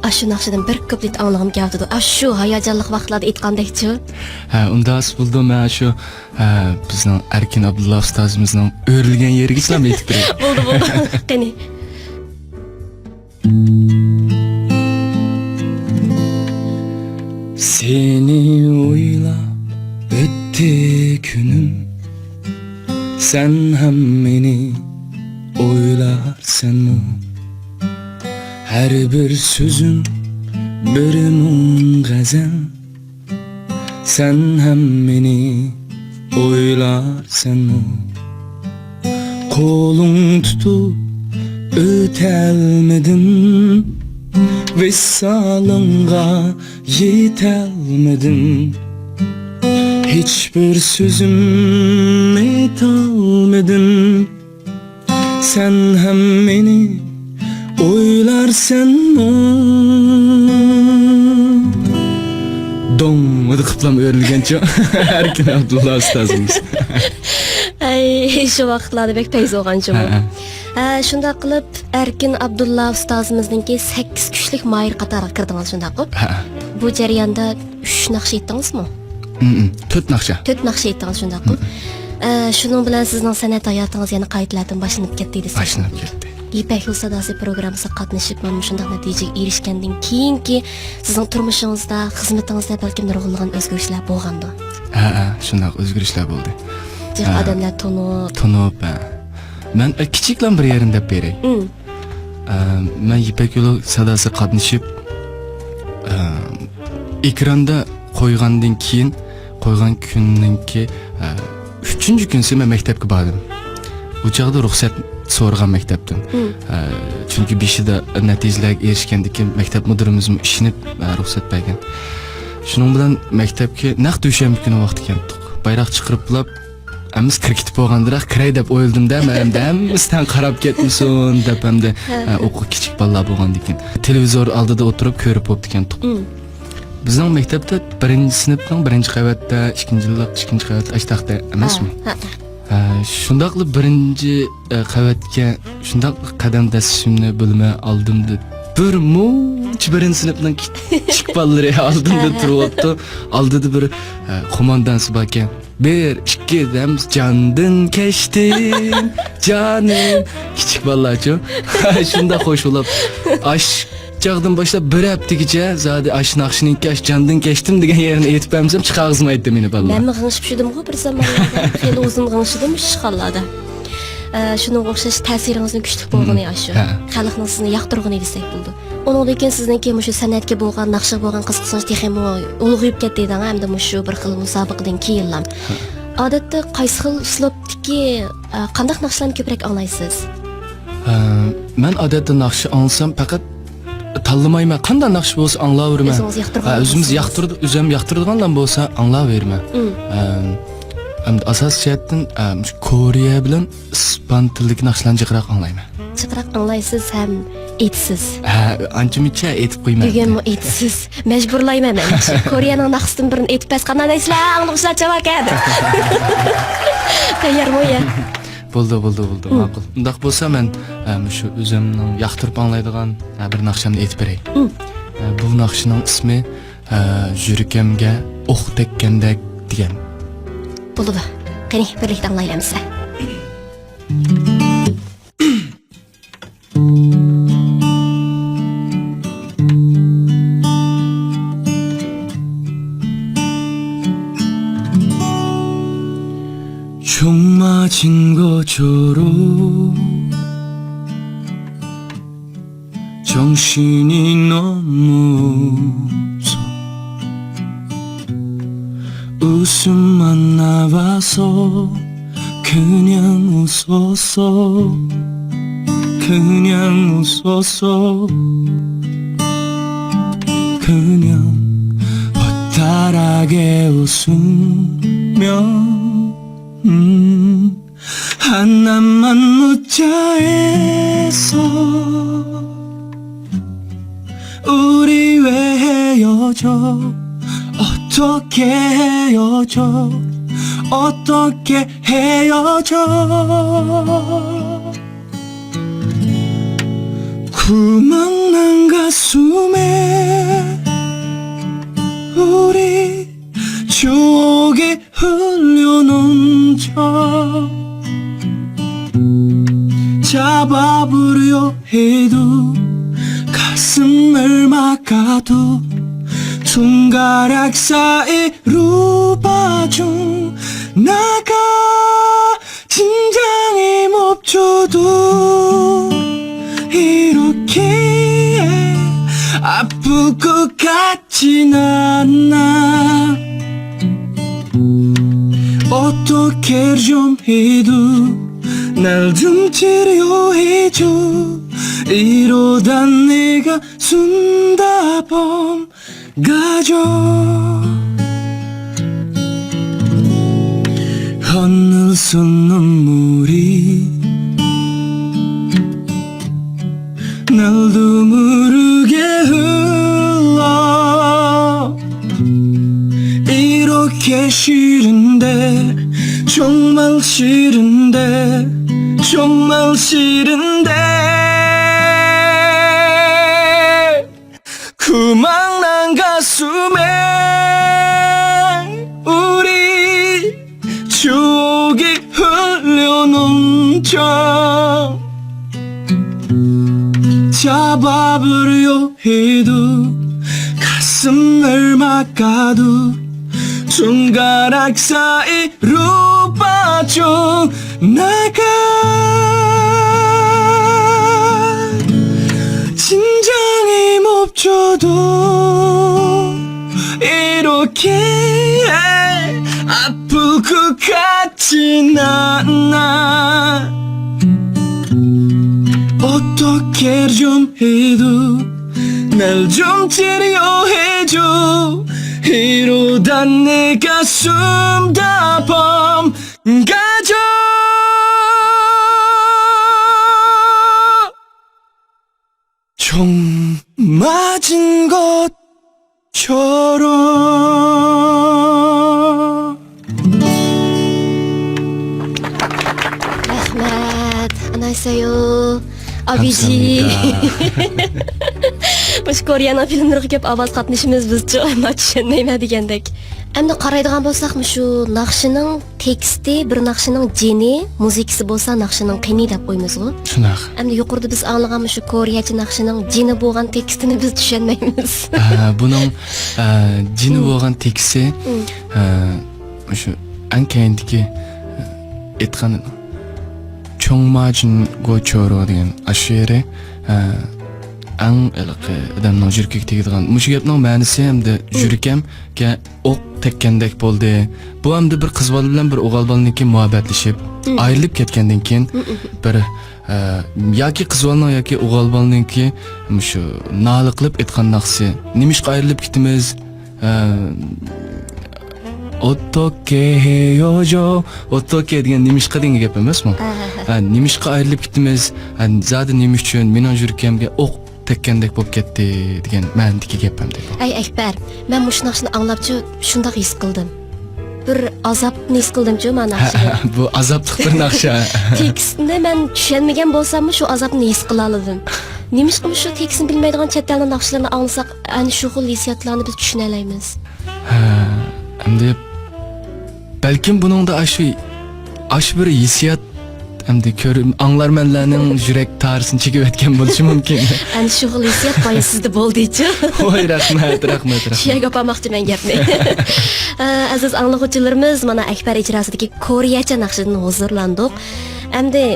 ئاشۇ ناخشىدىن بىر كۇپلېت ئاڭلىغۇم كېلىۋاتىدۇ. ئاشۇ ھاياجانلىق ۋاقىتلاردا ئېيتقاندەكچۇ؟ ھە، ئۇنداق بولىدۇ. مەن شۇ، ھە، بىزنىڭ ئەركىن ئابدۇللا ئۇستازىمىزنىڭ ئۆرۈلگەن يېرىگىچىلا ئېيتىپ بېرەي. بولدى، بولدى. قېنى. سېنى ئويلاپ ئۆتتى كۈنۈم، سەن ھەم مېنى ئويلارسەنمۇ؟ ھەر بىر سۆزۈم بىر مۇڭ غەزەل، سەن ھەم مېنى ئويلارسەنمۇ؟ قولۇڭ تۇتۇپ ئۆتەلمىدىم، ۋىسالىڭغا يېتەلمىدىم، ھېچبىر سۆزۈم ئېيتالمىدىم. سەن ھەم مېنى ئويلارسەنمۇ؟ دوڭ قىپلام ئۆرۈلگەنچۇ. ئەركىن ئابدۇللا ئۇستازىمىز. ئەي، شۇ ۋاقىتلاردا بەك پەيز بولغانچۇ. ھە، ھە. ھە، شۇنداق قىلىپ، ئەركىن ئابدۇللا ئۇستازىمىزنىڭكى سەككىز كۈچلۈك ماھىر قاتارىغا كىردىڭىز، شۇنداققۇ؟ ھە. بۇ جەرياندا ئۈچ ناخشا ئېيتتىڭىزمۇ؟ ھىم، ھىم. تۆت ناخشا. تۆت ناخشا ئېيتتىڭىز، شۇنداققۇ؟ ھىم. ئە، شۇنىڭ بىلەن سىزنىڭ سەنئەت ھاياتىڭىز يەنە قايتىلاردىن باشلىنىپ كەتتى دېسەك. باشلىنىپ كەتتى. يىپەك يولى ساداسى پروگراممىسىغا قاتنىشىپ، مانا مۇشۇنداق نەتىجىگە ئېرىشكەندىن كېيىنكى سىزنىڭ تۇرمۇشىڭىزدا، خىزمىتىڭىزدە بەلكىم نۇرغۇنلىغان ئۆزگىرىشلەر بولغاندۇ؟ ھە، ھە، شۇنداق ئۆزگىرىشلەر بولدى. جىق ھە. ئادەملەر تونۇپ. تونۇپ، ھە. مەن، ئە، كىچىكلا بىر يېرىنى دەپ بېرەي. ئۇم. ئە، مەن يىپەك يولى ساداسىغا قاتنىشىپ، ئە، ئېكراندا قويغاندىن كېيىن، قويغان كۈننىڭكى، ئە، ئۈچىنچى كۈنسى مەن مەكتەپكە باردىم. ئۇ چاغدا رۇخسەت سورىغان مەكتەپتىن. ئۇم. ئە، چۈنكى بېشىدا نەتىجىلەرگە ئېرىشكەندىن كېيىن مەكتەپ مۇدىرىمىزمۇ ئىشىنىپ، ئە، رۇخسەت بەرگەن. شۇنىڭ بىلەن مەكتەپكە نەق دۈشەنبە كۈنى ۋاقتى كەتتۇق. بايراق چىقىرىپلا، ھەممىسى كىرىپ كېتىپ بولغاندىراق، كىرەي دەپ ئويلىدىم-دە، مەن ئەمدى ھەممىسى تەڭ قاراپ كەتمىسۇن دەپ، ئەمدى، ھە، ھە، ھە. ئوقۇ كىچىك بالىلار بولغاندىكىن. تېلېۋىزور ئالدىدا ئولتۇرۇپ كۆرۈپ بوپتىكەنتۇق. ئۇم. بىزنىڭ مەكتەپتە بىرىنچى سىنىپنىڭ بىرىنچى قەۋەتتە، ئىككىنچى يىللىق ئىككىنچى قەۋەت ئاشتاقتا ئەمەسمۇ؟ ھە، ھە. ھە، شۇنداقلا بىرىنچى، ئە، قەۋەتكە شۇنداق قەدەم دەسسىشىمنى بىلمەي ئالدىمدا بىر مۇنچە بىرىنچى سىنىپنىڭ كىچىك بالىلىرى ئالدىمدا ھە، ھە. تۇرۇۋاپتۇ. ئالدىدا بىر، ئە، قوماندانسى باركەن. بىر، ئىككى دەم جاندىن كەچتىم، جانىم. كىچىك بالىلارچۇ. شۇنداق خوش بولۇپ. ئاش چاغدىن باشلاپ بىر ھەپتىگىچە زادى ئاش ناخشىنىڭكى ئاش جاندىن كەچتىم دېگەن يېرىنى ئېيتىپ بەرمىسەم چىقارغۇزمايتتى مېنى بالىلار. مەنمۇ غىڭشىپ يۈردۈمغۇ بىر زامانلاردا. خېلى ئۇزۇن غىڭشىدىم ئىشخانىلاردا. ئە، شۇنىڭغا ئوخشاش تەسىرىڭىزنىڭ كۈچلۈك بولغىنى مم. ئاشۇ. ھە. خەلقنىڭ سىزنى ياقتۇرغىنى دېسەك بولىدۇ. ئۇنىڭدىن كېيىن سىزنىڭكى مۇشۇ سەنئەتكە بولغان، ناخشىغا بولغان قىزىقسىنىش تېخىمۇ ئۇلغىيىپ كەتتى دەڭ، ئەمدى مۇشۇ بىر خىل مۇسابىقىدىن كېيىنلا. ھە. ئادەتتە قايسى خىل ئۇسلۇبتىكى، ئە، قانداق ناخشىلارنى كۆپرەك ئاڭلايسىز؟ ئە، مەن ئادەتتە ناخشا ئاڭلىسام پەقەت تاللىمايمەن. قانداق ناخشا بولسا ئاڭلاۋېرىمەن. ئۆزىڭىز ياقتۇرغان ھە، ئۆزىمىز بولسىڭىز. ياقتۇرىدۇ-، ئۆزۈم ياقتۇرىدىغانلار بولسا ئاڭلاۋېرىمەن. مم. ئە، ئەمدى ئاساسىي جەھەتتىن، ئە، مۇشۇ كورېيە بىلەن ئىسپان تىلىدىكى ناخشىلارنى جىقراق ئاڭلايمەن. جىقراق ئاڭلايسىز ھەم ئېيتىسىز. ھە، ئانچە-مۇنچە ئېيتىپ قويىمەن. بۈگۈنمۇ ئېيتىسىز. مەجبۇرلايمەن مەن. كورېيەنىڭ ناخشىسىدىن بىرىنى ئېيتىپ بەرسە قانداق دەيسىلەر، ئاڭلىغۇچىلار جاۋاب دەپ. تەييارمۇ يا؟ بولدى، بولدى، بولدى. مم. ماقۇل. ئۇنداق بولسا مەن، ئە، مۇشۇ ئۆزۈمنىڭ ياقتۇرۇپ ئاڭلايدىغان، ئە، بىر ناخشامنى ئېيتىپ بېرەي. مم. ئە، بۇ ناخشىنىڭ ئىسمى، ئە، يۈرىكىمگە ئوق تەگكەندەك دېگەن. بولىدۇ. قېنى، بىرلىكتە ئاڭلايلى ئەمىسە. 총 맞은 것처럼 정신이 너무 없어. 웃음만 나와서 그냥 웃었어. 그냥 웃었어. 그냥 허탈하게 웃으며 음, 하나만 묻자 했어. 우리 왜 헤어져? 어떻게 헤어져? 어떻게 헤어져? 구멍난 가슴에 우리 추억이 흘려넘쳐 잡아보려 해도 가슴을 막아도 손가락 사이로 빠져나가 진정이 멈춰도 이렇게 아플 것 같진 않아. 어떻게 좀 해도 날 좀 치료해줘. 이러다 내가 숨다 번 가져 하늘속 눈물이 나도 모르게 흘러 이렇게 싫은데 정말 싫은데 정말 싫은데 구멍난 가슴에 우리 추억이 흘려넘쳐 잡아보려 해도 가슴을 막아도 손가락 사이로 빠져나가 진정이 멈춰도 이렇게 아플 것 같진 않아. 어떻게 좀 해도 날 좀 치료해줘. 이러다 내 가슴 다 pom가져 총 맞은 것처럼. رەھمەت، ئانايسايو، ئابىجى. كامسامنىكا. مۇشۇ كورېيەنىڭ فىلىملىرىغا كۆپ ئاۋاز قاتنىشىمىز بىزچۇ، ئەمما چۈشەنمەيمەن دېگەندەك. ئەمدى قارايدىغان بولساق، مۇشۇ ناخشىنىڭ تېكىستى بىر ناخشىنىڭ جېنى، مۇزىكىسى بولسا ناخشىنىڭ قېنى دەپ قويىمىزغۇ. شۇنداق. ئەمدى يۇقىرىدا بىز ئاڭلىغان مۇشۇ كورېيەچە ناخشىنىڭ جېنى بولغان تېكىستىنى بىز چۈشەنمەيمىز. ئە، بۇنىڭ، ئە، جېنى مم. بولغان تېكىستى، مم. ئە، مۇشۇ ئەڭ كەينىدىكى، ئېيتقان چوڭماجىن گوچورو دېگەن ئاشۇ يېرى، ئە، ئەڭ ھېلىقى ئادەمنىڭ يۈرىكىگە تېگىدىغان. مۇشۇ گەپنىڭ مەنىسى ئەمدى مم. يۈرىكىمگە ئوق تەگكەندەك بولدى. بۇ ئەمدى بىر قىز بالا بىلەن بىر ئوغۇل بالىنىڭكى مۇھەببەتلىشىپ، مم. ئايرىلىپ كەتكەندىن كېيىن مم. بىر، ئە، ياكى قىز بالىنىڭ ياكى ئوغۇل بالىنىڭكى مۇشۇ نالە قىلىپ ئېيتقان ناخشىسى. نېمىشقا ئايرىلىپ كېتىمىز؟ ئە، ئوتوكې ھېيوجو، ئوتوكې دېگەن نېمىشقا دېگەن گەپ ئەمەسمۇ؟ ھە، ھە، ھە. ھە، نېمىشقا ئايرىلىپ كېتىمىز؟ ھە، زادى نېمە ئۈچۈن؟ مېنىڭ يۈرىكىمگە ئوق تەگكەندەك بولۇپ كەتتى دېگەن مەنىدىكى گەپ ئەمدى بۇ. ئەي ئەكبەر، مەن مۇشۇ ناخشىنى ئاڭلاپچۇ شۇنداق ھېس قىلدىم. بىر ئازابنى ھېس قىلدىمچۇ مانا ناخشىغا. بۇ ئازابلىق بىر ناخشا. تېكىستنى مەن چۈشەنمىگەن بولساممۇ شۇ ئازابنى ھېس قىلالىدىم. نېمىشقىمۇ شۇ تېكىستنى بىلمەيدىغان چەت ئەلنىڭ ناخشىلىرىنى ئاڭلىساق، ئەنە شۇ خىل ھېسسىياتلارنى بىز چۈشىنەلەيمىز. ھە، ئەمدى بەلكىم بۇنىڭدا ئاشۇ، ئاشۇ بىر ھېسسىيات ئەمدى كۆر-، ئاڭلارمەنلەرنىڭ يۈرەك تارىسىنى چېكىۋەتكەن بولۇشى مۇمكىن. ئەنە شۇ خىل ھېسسىيات بايا سىزدە بولدىچۇ. ۋاي، رەھمەت، رەھمەت، رەھمەت. شۇ يەرگە ئاپارماقچى مەن گەپنى. ئە، ئەزىز ئاڭلىغۇچىلىرىمىز، مانا ئەكبەر ئىجراسىدىكى كورېيەچە ناخشىدىن ھۇزۇرلاندۇق. ئەمدى،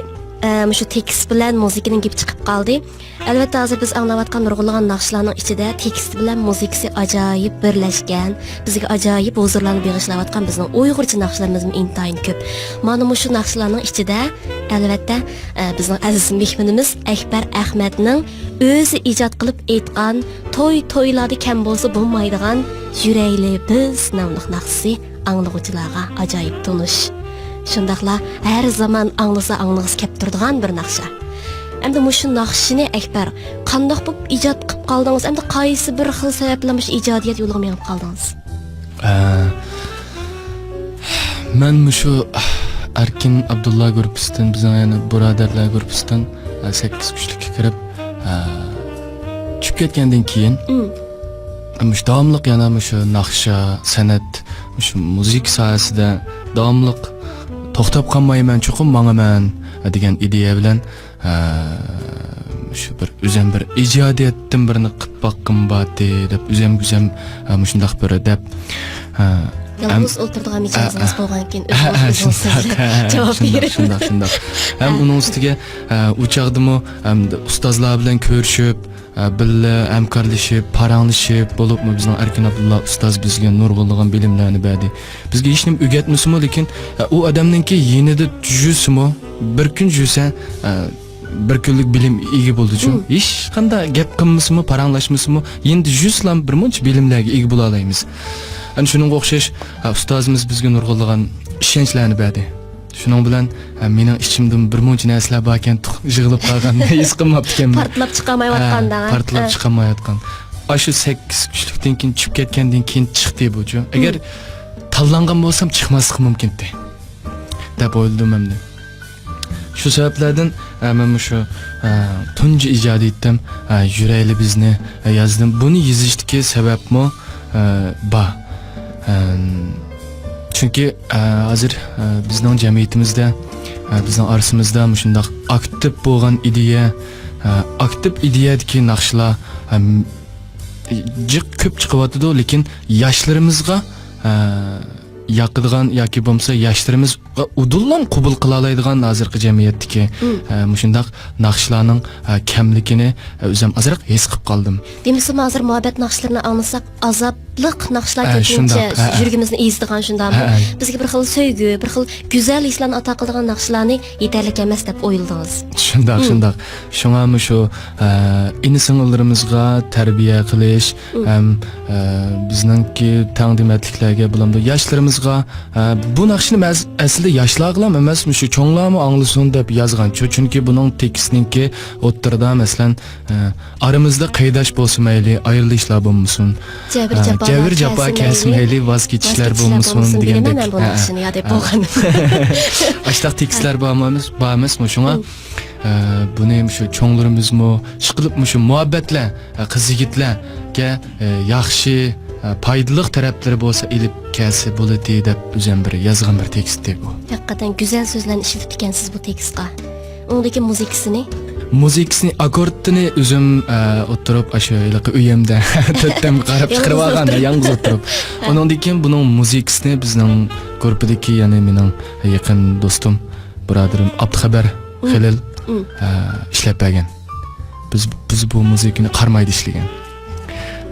ئە، مۇشۇ تېكىست بىلەن مۇزىكىنىڭ گېپى چىقىپ قالدى. ئەلۋەتتە، ھازىر بىز ئاڭلاۋاتقان نۇرغۇنلىغان ناخشىلارنىڭ ئىچىدە تېكىست بىلەن مۇزىكىسى ئاجايىپ بىرلەشكەن، بىزگە ئاجايىپ ھۇزۇرلارنى بېغىشلاۋاتقان بىزنىڭ ئۇيغۇرچە ناخشىلىرىمىزمۇ ئىنتايىن كۆپ. مانا مۇشۇ ناخشىلارنىڭ ئىچىدە، ئەلۋەتتە، ئە، بىزنىڭ ئەزىز مېھمىنىمىز ئەكبەر ئەخمەتنىڭ ئۆزى ئىجاد قىلىپ ئېيتقان، توي تويلاردا كەم بولسا بولمايدىغان يۈرەيلى بىز ناملىق ناخشىسى ئاڭلىغۇچىلارغا ئاجايىپ تونۇش. شۇنداقلا ھەر زامان ئاڭلىسا ئاڭلىغۇسى كەپ تۇرىدىغان بىر ناخشا. ئەمدى مۇشۇ ناخشىنى ئەكبەر قانداق بولۇپ ئىجاد قىلىپ قالدىڭىز؟ ئەمدى قايسى بىر خىل سەۋەب بىلەن مۇشۇ ئىجادىيەت يولىغا مېڭىپ قالدىڭىز؟ ئە، مەن مۇشۇ ئەركىن ئابدۇللا گۇرۇپپىسىدىن، بىزنىڭ يەنە بۇرادەرلەر گۇرۇپپىسىدىن، ئە، سەككىز كۈچلۈككە كىرىپ، ئە، چۈشۈپ كەتكەندىن كېيىن، مم. مۇشۇ داۋاملىق يەنە مۇشۇ ناخشا، سەنئەت، مۇشۇ مۇزىكا ساھەسىدە داۋاملىق توختاپ قالمايمەن، چوقۇم ماڭىمەن دېگەن ئىدىيە بىلەن، ھە، مۇشۇ بىر ئۆزۈم بىر ئىجادىيەتتىن بىرنى قىلىپ باققۇم بارتى دەپ ئۆزۈمگە ئۆزۈم، ھە، مۇشۇنداق بىر دەپ، ھە، يالغۇز ئولتۇرىدىغان مىجەزىڭىز بولغانكەن، ئۆزىڭىز، ئۆزىڭىز سۆزلەپ جاۋاب بېرىڭ. شۇنداق، شۇنداق، شۇنداق. ھەم ئۇنىڭ ئۈستىگە، ھە، ئۇ چاغدىمۇ، ھەم ئۇستازلار بىلەن كۆرۈشۈپ، ئە، بىللە ھەمكارلىشىپ، پاراڭلىشىپ، بولۇپمۇ بىزنىڭ ئەركىن ئابدۇللا ئۇستاز بىزگە نۇرغۇنلىغان بىلىملەرنى بەردى. بىزگە ھېچنېمە ئۆگەتمىسىمۇ، لېكىن، ئە، ئۇ ئادەمنىڭكى يېنىدا يۈرسىمۇ، بىر كۈن يۈرسە، ئە، بىر كۈنلۈك بىلىم ئىگە بولىدۇچۇ. مم. ھېچقانداق گەپ قىلمىسىمۇ، پاراڭلاشمىسىمۇ، يېنىدا يۈرسىلا بىر مۇنچە بىلىملەرگە ئىگە بولالايمىز. ئەنە شۇنىڭغا ئوخشاش، ئە، ئۇستازىمىز بىزگە نۇرغۇنلىغان ئىشەنچلەرنى بەردى. شۇنىڭ بىلەن، ھە، مېنىڭ ئىچىمدىمۇ بىر مۇنچە نەرسىلەر باركەن، يىغىلىپ قالغان، ھېس قىلماپتىكەنمەن. پارتلاپ چىقالمايۋاتقان ھە، دەڭە. پارتلاپ ھە. چىقالمايۋاتقان. ئاشۇ سەككىز كۈچلۈكتىن كېيىن چۈشۈپ كەتكەندىن كېيىن چىقتى بۇچۇ. ئەگەر مم. تاللانغان بولسام چىقماسلىقى مۇمكىنتى، دەپ ئويلىدىم ئەمدى. شۇ سەۋەبلەردىن، ھە، مەن مۇشۇ، ھە، تۇنجى ئىجادىيىتىم، ھە، يۈرەيلى بىزنى، ھە، يازدىم. بۇنى يېزىشتىكى سەۋەبمۇ، ئە، بار. ئەم، چۈنكى، ئە، ھازىر، ئە، بىزنىڭ جەمئىيىتىمىزدە، ئە، بىزنىڭ ئارىسىمىزدا مۇشۇنداق ئاكتىپ بولغان ئىدىيە، ئە، ئاكتىپ ئىدىيەدىكى ناخشىلار، ئەم، جىق كۆپ چىقىۋاتىدۇ، لېكىن ياشلىرىمىزغا، ئە، ياقىدىغان ياكى بولمىسا ياشلىرىمىز ئۇدۇللا قوبۇل قىلالايدىغان ھازىرقى جەمئىيەتتىكى، مم. ئە، مۇشۇنداق ناخشىلارنىڭ، ئە، كەملىكىنى، ئە، ئۆزۈم ئازراق ھېس قىلىپ قالدىم. دېمىسىمۇ ھازىر مۇھەببەت ناخشىلىرىنى ئاڭلىساق، ئازابلىق ناخشىلار ھە، كۆپىنچە شۇنداق، ھە، ھە. يۈرىكىمىزنى ئېزىدىغان شۇنداقمۇ؟ ھە، ھە. بىزگە بىر خىل سۆيگۈ، بىر خىل گۈزەل ھېسلارنى ئاتا قىلىدىغان ناخشىلارنى يېتەرلىك ئەمەس دەپ ئويلىدىڭىز. شۇنداق، مم. شۇنداق. شۇڭا مۇشۇ، ئە، ئىنى سىڭىللىرىمىزغا تەربىيە قىلىش، مم. ھەم، ئە، بىزنىڭكى تەڭ دېمەتلىكلەرگە بولامدۇ ياشلىرىمىزغا، ئە، بۇ ناخشىنى مەن ئەسلىدە ياشلارغىلام ئەمەس، مۇشۇ چوڭلارمۇ ئاڭلىسۇن دەپ يازغانچۇ. چۈنكى بۇنىڭ تېكىستىنىڭكى ئوتتۇرىدا، مەسىلەن، ئە، ئارىمىزدا قېرىداش بولسا مەيلى، ئايرىلىشلار بولمىسۇن. جەبىر ئە، جاپالار جەبىر جاپا كەلسە كەلسە مەيلى، مەيلى، ۋاز كېچىشلەر ۋاز كېچىشلەر بولمىسۇن بولمىسۇن دېگەندەك. دېگەنمەن مەن بۇ ھە، ناخشىنى ياد ھە. بولغان. ئاشتاق تېكىستلەر بارمۇ ئەمەس، بار ئەمەسمۇ؟ شۇڭا، مم. ئە، بۇنى مۇشۇ چوڭلىرىمىزمۇ، ئىشقىلىپ مۇشۇ مۇھەببەتلەر، ئە، قىز يىگىتلەرگە، ئە، ياخشى، ئە، پايدىلىق تەرەپلىرى بولسا ئېلىپ كەلسە بولىدى دەپ ئۆزۈم بىر يازغان بىر تېكىستى بۇ. ھەقىقەتەن گۈزەل سۆزلەرنى ئىشلىتىپتىكەنسىز بۇ تېكىستقا. ئۇنىڭدىكى مۇزىكىسىنى؟ مۇزىكىسىنى، ئاككوردىنى ئۆزۈم، ئە، ئولتۇرۇپ، ئاشۇ ھېلىقى ئۆيۈمدە تۆتتەمگە قاراپ يالغۇز چىقىرىۋالغان، ئولتۇرۇپ. يالغۇز ئولتۇرۇپ. ھە. ئۇنىڭدىن كېيىن بۇنىڭ مۇزىكىسىنى بىزنىڭ گۇرۇپپىدىكى، يەنى مېنىڭ يېقىن دوستۇم، بۇرادىرىم ئابدۇخەبەر مم. خېلىل، مم. ئە، ئىشلەپ بەرگەن. بىز، بىز بۇ مۇزىكىنى قارامايدا ئىشلىگەن.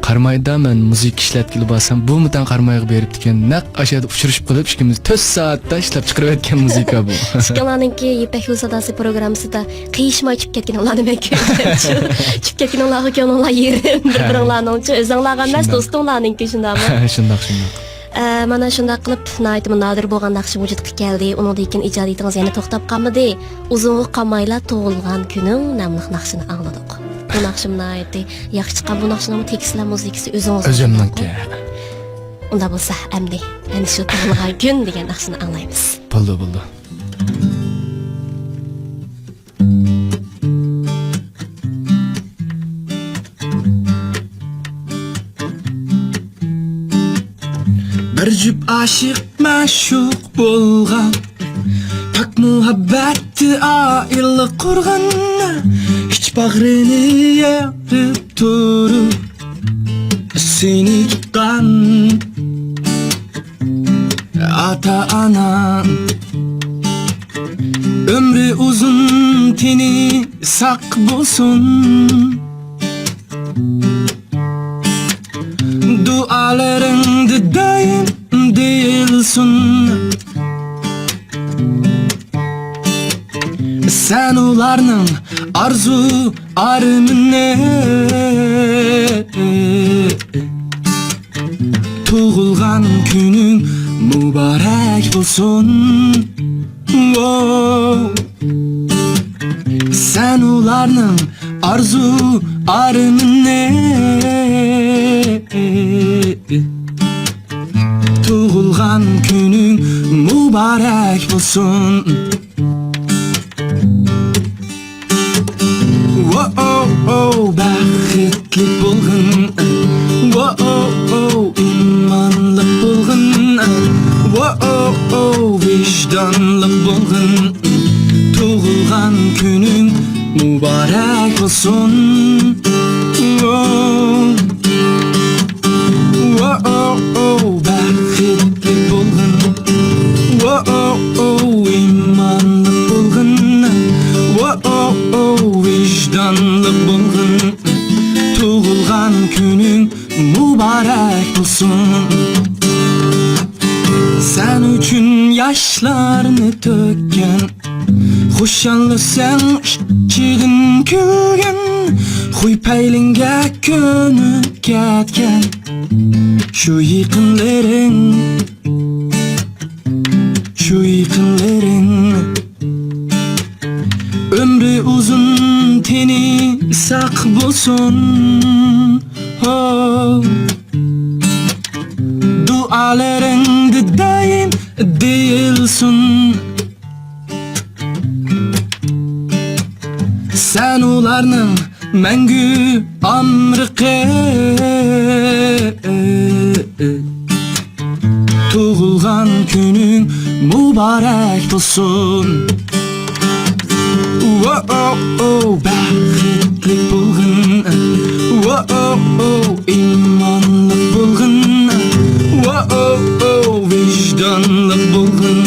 قارامايدا مەن مۇزىكا ئىشلەتكىلى بارسام، بۇمۇ تەڭ قارامايغا بېرىپتىكەن. نەق ئاشۇ يەردە ئۇچرىشىپ قېلىپ، ئىككىمىز تۆت سائەتتە ئىشلەپ چىقىرىۋەتكەن مۇزىكا بۇ. ئىككىڭلارنىڭكى يىپەك يولى ساداسى پروگراممىسىدا قىيىشماي چۈشۈپ كەتكىنىڭلارنى مەن كۆرگەنچۇ. چۈشۈپ كەتكىنىڭلارغا كۆڭلۈڭلار يېرىم، بىر-بىرىڭلارنىڭچۇ. ئۆزۈڭلارغا ئەمەس، شۇنداق. دوستۇڭلارنىڭكى، شۇنداقمۇ؟ شۇنداق، شۇنداق. ئە، مانا شۇنداق قىلىپ، ناھايىتىمۇ نادىر بولغان ناخشا ۋۇجۇدقا كەلدى. ئۇنىڭدىن كېيىن ئىجادىيىتىڭىز يەنە توختاپ قالمىدى. ئۇزۇنغا قالمايلا تۇغۇلغان كۈنۈڭ ناملىق ناخشىنى ئاڭلىدۇق. بۇ ناخشىمۇ ناھايىتى ياخشى چىققان. بۇ ناخشىنىڭ تېكىستلەر، مۇزىكىسى ئۆزىڭىزنىڭ. ئۆزۈمنىڭكى. ئۇنداق بولسا ئەمدى، ئەمدى شۇ تۇغۇلغان كۈن دېگەن ناخشىنى ئاڭلايمىز. بولدى، بولدى. بىر جۈپ ئاشىق مەشۇق بولغان، پاك مۇھەببەتتە ئائىلە قۇرغان، ئىچ باغرىنى يېرىپ تۇرۇپ سېنى تۇتقان. ئاتا-ئانا ئۆمرى ئۇزۇن، تېنى ساق بولسۇن. دۇئالىرىڭدا دائىم دېيىلسۇن. سەن ئۇلارنىڭ ئارزۇ ئارمىنى. تۇغۇلغان كۈنۈڭ مۇبارەك بولسۇن. ۋو. سەن ئۇلارنىڭ ئارزۇ ئارمىنى. تۇغۇلغان كۈنۈڭ مۇبارەك بولسۇن. ۋو-ئو-ئو، بەختلىك بولغىن. ۋو-ئو-ئو، ئىمانلىق بولغىن. ۋو-ئو-ئو، ۋىجدانلىق بولغىن. تۇغۇلغان كۈنۈڭ مۇبارەك بولسۇن. ۋو. ۋو-ئو-ئو، بەختلىك بولغىن. ۋو-ئو-ئو، ئىمانلىق بولغىن. ۋو-ئو-ئو، ۋىجدانلىق بولغىن. تۇغۇلغان كۈنۈڭ مۇبارەك بولسۇن. سەن ئۈچۈن ياشلارنى تۆككەن، خۇشال ئۆتسەڭ ئىچىدىن كۈلگەن، خۇي پەيلىڭگە كۆنۈپ كەتكەن شۇ يېقىنلىرىڭ، شۇ يېقىنلىرىڭ. ئۆمرى ئۇزۇن، تېنى ساق بولسۇن. ھو. دۇئالىرىڭدا دائىم دېيىلسۇن. سەن ئۇلارنىڭ مەڭگۈ ئامرىقى. تۇغۇلغان كۈنۈڭ مۇبارەك بولسۇن. ۋو-ئو-ئو، بەختلىك بولغىن. ۋو-ئو-ئو، ئىمانلىق بولغىن. ۋو-ئو-ئو، ۋىجدانلىق بولغىن.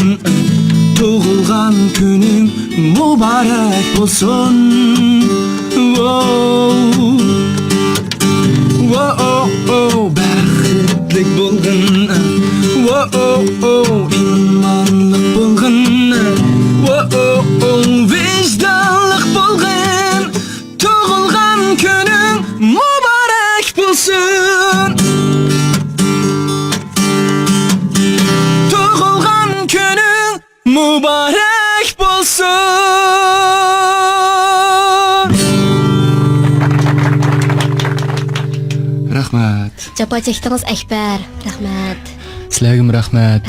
تۇغۇلغان كۈنۈڭ مۇبارەك بولسۇن. ۋو. ۋو-ئو-ئو، بەختلىك بولغىن. ۋو-ئو-ئو، ئىمانلىق بولغىن. ۋو-ئو-ئو، ۋىجدانلىق بولغىن. تۇغۇلغان كۈنۈڭ مۇبارەك بولسۇن. تۇغۇلغان كۈنۈڭ مۇبارەك بولسۇن! رەھمەت. جاپا چەكتىڭىز، ئەكبەر. رەھمەت. سىلەرگىمۇ رەھمەت.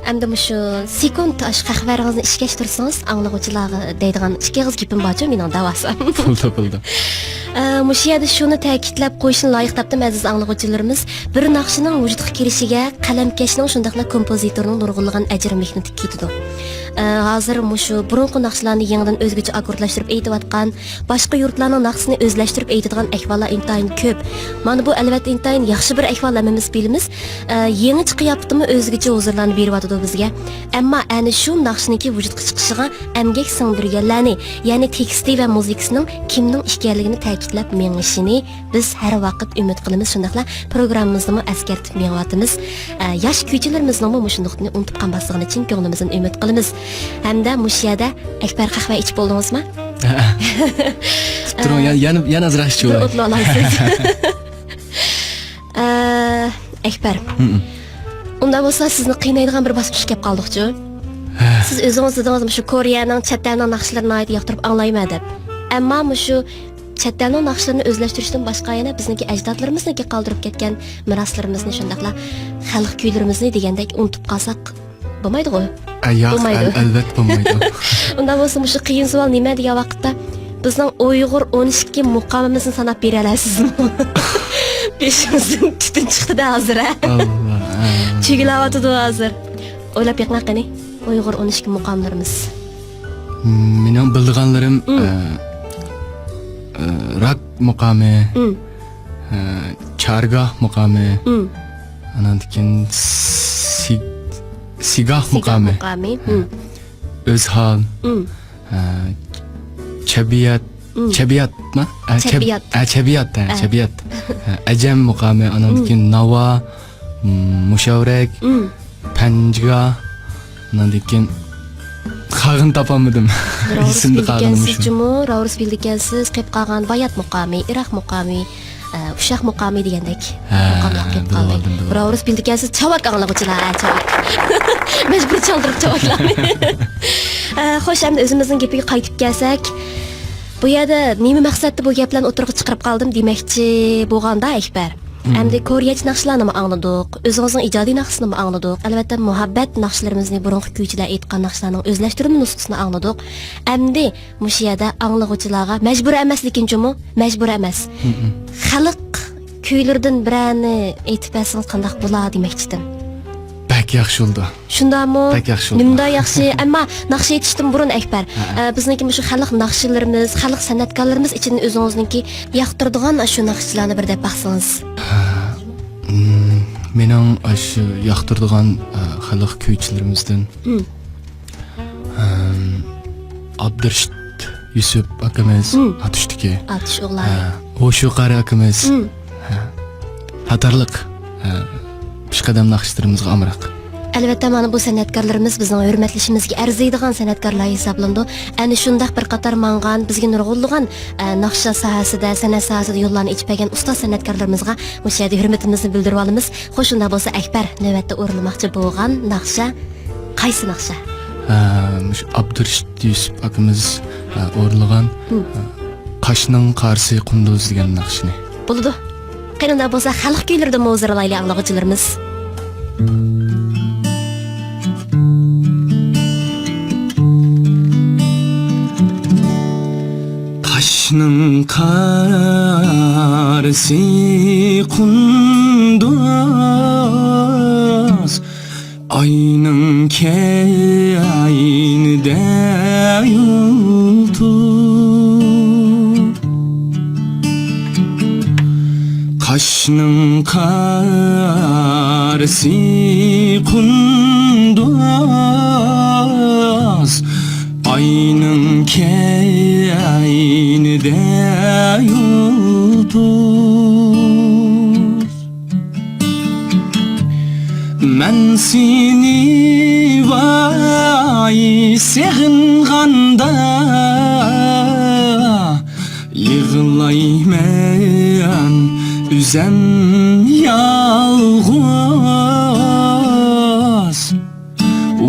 ئەمدى مۇشۇ سېكۇنت ئاشۇ قەھۋەرىڭىزنى ئىچكەچ تۇرسىڭىز، ئاڭلىغۇچىلارغا دەيدىغان ئىككى ئېغىز گېپىم بارچۇ مېنىڭ دەۋالسام. بولدى، بولدى. ئە، مۇشۇ يەردە شۇنى تەكىتلەپ قويۇشنى لايىق تاپتىم، ئەزىز ئاڭلىغۇچىلىرىمىز. بىر ناخشىنىڭ ۋۇجۇدقا كېلىشىگە قەلەمكەشنىڭ، شۇنداقلا كومپوزىتورنىڭ نۇرغۇنلىغان ئەجرى مېھنىتى كېتىدۇ. ئە، ھازىر مۇشۇ بۇرۇنقى ناخشىلارنى يېڭىدىن ئۆزگىچە ئاككوردلاشتۇرۇپ ئېيتىۋاتقان، باشقا يۇرتلارنىڭ ناخشىسىنى ئۆزلەشتۈرۈپ ئېيتىدىغان ئەھۋاللار ئىنتايىن كۆپ. مانا بۇ، ئەلۋەتتە، ئىنتايىن ياخشى بىر ئەھۋال، ھەممىمىز بىلىمىز. ئە، يېڭىچە قىياپىتىمۇ ئۆزگىچە ھۇزۇرلارنى بېرىۋاتىدۇ بىزگە. ئەمما ئەنە شۇ ناخشىنىڭكى ۋۇجۇدقا چىقىشىغا ئەمگەك سىڭدۈرگەنلەرنى، يەنى تېكىستى ۋە مۇزىكىسىنىڭ كىمنىڭ ئىكەنلىكىنى تەكىتلەپ مېڭىشىنى بىز ھەر ۋاقىت ئۈمىد قىلىمىز، شۇنداقلا پروگراممىمىزدىمۇ ئەسكەرتىپ مېڭىۋاتىمىز. ئە، ياش كۈيچىلىرىمىزنىڭمۇ مۇشۇ نۇقتىنى ئۇنتۇپ قالماسلىقىنى چىن كۆڭلىمىزدىن ئۈمىد قىلىمىز. ھەمدە مۇشۇ يەردە، ئەكبەر، قەھۋە ئىچىپ بولدىڭىزمۇ؟ تۇرۇڭ، يەنە، يەنە، يەنە ئازراق ئىچىۋالاي. بىر ئوتلاۋالايسىز. ئە، ئەكبەر. ھم. ئۇنداق بولسا سىزنى قىينايدىغان بىر باسقۇچقا كەپ قالدۇقچۇ. سىز ئۆزىڭىز دېدىڭىز، مۇشۇ كورېيەنىڭ، چەت ئەلنىڭ ناخشىلىرىنى ناھايىتى ياقتۇرۇپ ئاڭلايمەن دەپ. ئەمما مۇشۇ چەت ئەلنىڭ ناخشىلىرىنى ئۆزلەشتۈرۈشتىن باشقا يەنە بىزنىڭكى ئەجدادلىرىمىزنىڭكى قالدۇرۇپ كەتكەن مىراسلىرىمىزنى، شۇنداقلا خەلق كۈيلىرىمىزنى دېگەندەك ئۇنتۇپ قالساق بولمايدىغۇ؟ ئە، ياق، بولمايدۇ. ئەل-، ئەلۋەتتە بولمايدۇ. ئۇنداق بولسا مۇشۇ قىيىن سوئال نېمە دېگەن ۋاقىتتا، بىزنىڭ ئۇيغۇر ئون ئىككى مۇقامىمىزنى ساناپ بېرەلەيسىزمۇ؟ بېشىمىزدىن تۈتۈن چىقتى-دە ھازىر، ھە؟ ئاللا، ئە. چۈگىلەۋاتىدۇ ھازىر. ئويلاپ بېقىڭا قېنى، ئۇيغۇر ئون ئىككى مۇقاملىرىمىز. مېنىڭ بىلىدىغانلىرىم، ئە، ئە، راك مۇقامى، ئە، چارگاھ مۇقامى، ئاناندىن كېيىن سىگ-، سىگاھ مۇقامى، مۇقامى. ئۆزھال، ئە، چەبىيات، چەبىياتما؟ ئە، چەب-، چەبىيات. ئە، چەبىيات، ئە، ئە. چەبىيات. ئە، ئەجەم مۇقامى، ئاناندىن كېيىن ناۋا، م، مۇشاۋرەك، پەنجىگاھ، ئاناندىن كېيىن قالغىنىنى تاپالمىدىم. ئېسىمدە قالغىنى مۇشۇ. جۇمۇ، راۋرۇس بىلىدىكەنسىز، قېلىپ قالغان بايات مۇقامى، ئىراق مۇقامى، ئە، ئۇششاق مۇقامى دېگەندەك مۇقاملار قېلىپ قالدى. بىلىۋالدىم، بىلىۋالدىم. راۋرۇس بىلىدىكەنسىز، چاۋاك ئاڭلىغۇچىلار، ھە، چاۋاك. مەجبۇرىي چالدۇرۇپ چاۋاكلارنى. ئە، خوش، ئەمدى ئۆزىمىزنىڭ گېپىگە قايتىپ كەلسەك، بۇ يەردە نېمە مەقسەتتە بۇ گەپلەرنى ئوتتۇرىغا چىقىرىپ قالدىم دېمەكچى بولغاندا، ئەكبەر. ئەمدى كورېيەچە ناخشىلارنىمۇ ئاڭلىدۇق، ئۆزىڭىزنىڭ ئىجادىي ناخشىسىنىمۇ ئاڭلىدۇق. ئەلۋەتتە، مۇھەببەت ناخشىلىرىمىزنى، بۇرۇنقى كۈيچىلەر ئېيتقان ناخشىلارنىڭ ئۆزلەشتۈرۈلمە نۇسخىسىنى ئاڭلىدۇق. ئەمدى مۇشۇ يەردە ئاڭلىغۇچىلارغا مەجبۇرىي ئەمەس، لېكىن جۇمۇ، مەجبۇرىي ئەمەس. خەلق كۈيلىرىدىن بىرەرنى ئېيتىپ بەرسىڭىز قانداق بولا دېمەكچىدىم. بەك ياخشى بولىدۇ. شۇنداقمۇ؟ بەك ياخشى بولىدۇ. نېمىنداق ياخشى؟ ئەمما ناخشا ئېيتىشتىن بۇرۇن، ئەكبەر، ھە، ھە، ئە، بىزنىڭكى مۇشۇ خەلق ناخشىلىرىمىز، خەلق سەنئەتكارلىرىمىز ئىچىدىن ئۆزىڭىزنىڭكى ياقتۇرىدىغان ئاشۇ ناخشىچىلارنى بىر دەپ باقسىڭىز. ھە، مم، مېنىڭ ئاشۇ ياقتۇرىدىغان، ئە، خەلق كۈيچىلىرىمىزدىن، مم. ئەم، ئابدۇرېشىت يۈسۈپ ئاكىمىز، مم. ئاتۇشتىكى. ئاتۇش ئوغلى. ھە، ھوشۇ قارى ئاكىمىز. مم. ھە. قاتارلىق، ھە، پېشقەدەم ناخشىچىلىرىمىزغا ئامراق. ئەلۋەتتە، مانا بۇ سەنئەتكارلىرىمىز بىزنىڭ ھۆرمەتلىشىمىزگە ئەرزىيدىغان سەنئەتكارلار ھېسابلىنىدۇ. ئەنە شۇنداق بىر قاتار ماڭغان، بىزگە نۇرغۇنلىغان، ئە، ناخشا ساھەسىدە، سەنئەت ساھەسىدە يوللارنى ئېچىپ بەرگەن ئۇستاز سەنئەتكارلىرىمىزغا مۇشۇ يەردە ھۆرمىتىمىزنى بىلدۈرۈۋالىمىز. خوش، شۇنداق بولسا، ئەكبەر، نۆۋەتتە ئورۇنلىماقچى بولغان ناخشا قايسى ناخشا؟ ئە، مۇشۇ ئابدۇرېشىت يۈسۈپ ئاكىمىز، ئە، ئورۇنلىغان، مم. ئە، قاشنىڭ قارىسى قۇندۇز دېگەن ناخشىنى. بولىدۇ. قېنى ئۇنداق بولسا، خەلق كۈيلىرىدىنمۇ ھۇزۇرلايلى ئاڭلىغۇچىلىرىمىز. قاشنىڭ قارىسى قۇندۇز، ئاينىڭ كەينىدە يۇلتۇز. قاشنىڭ قارىسى قۇندۇز، ئاينىڭ كەينىدە يۇلتۇز. مەن سېنى ۋاي سېغىنغاندا، يىغلايمەن ئۆزۈم يالغۇز.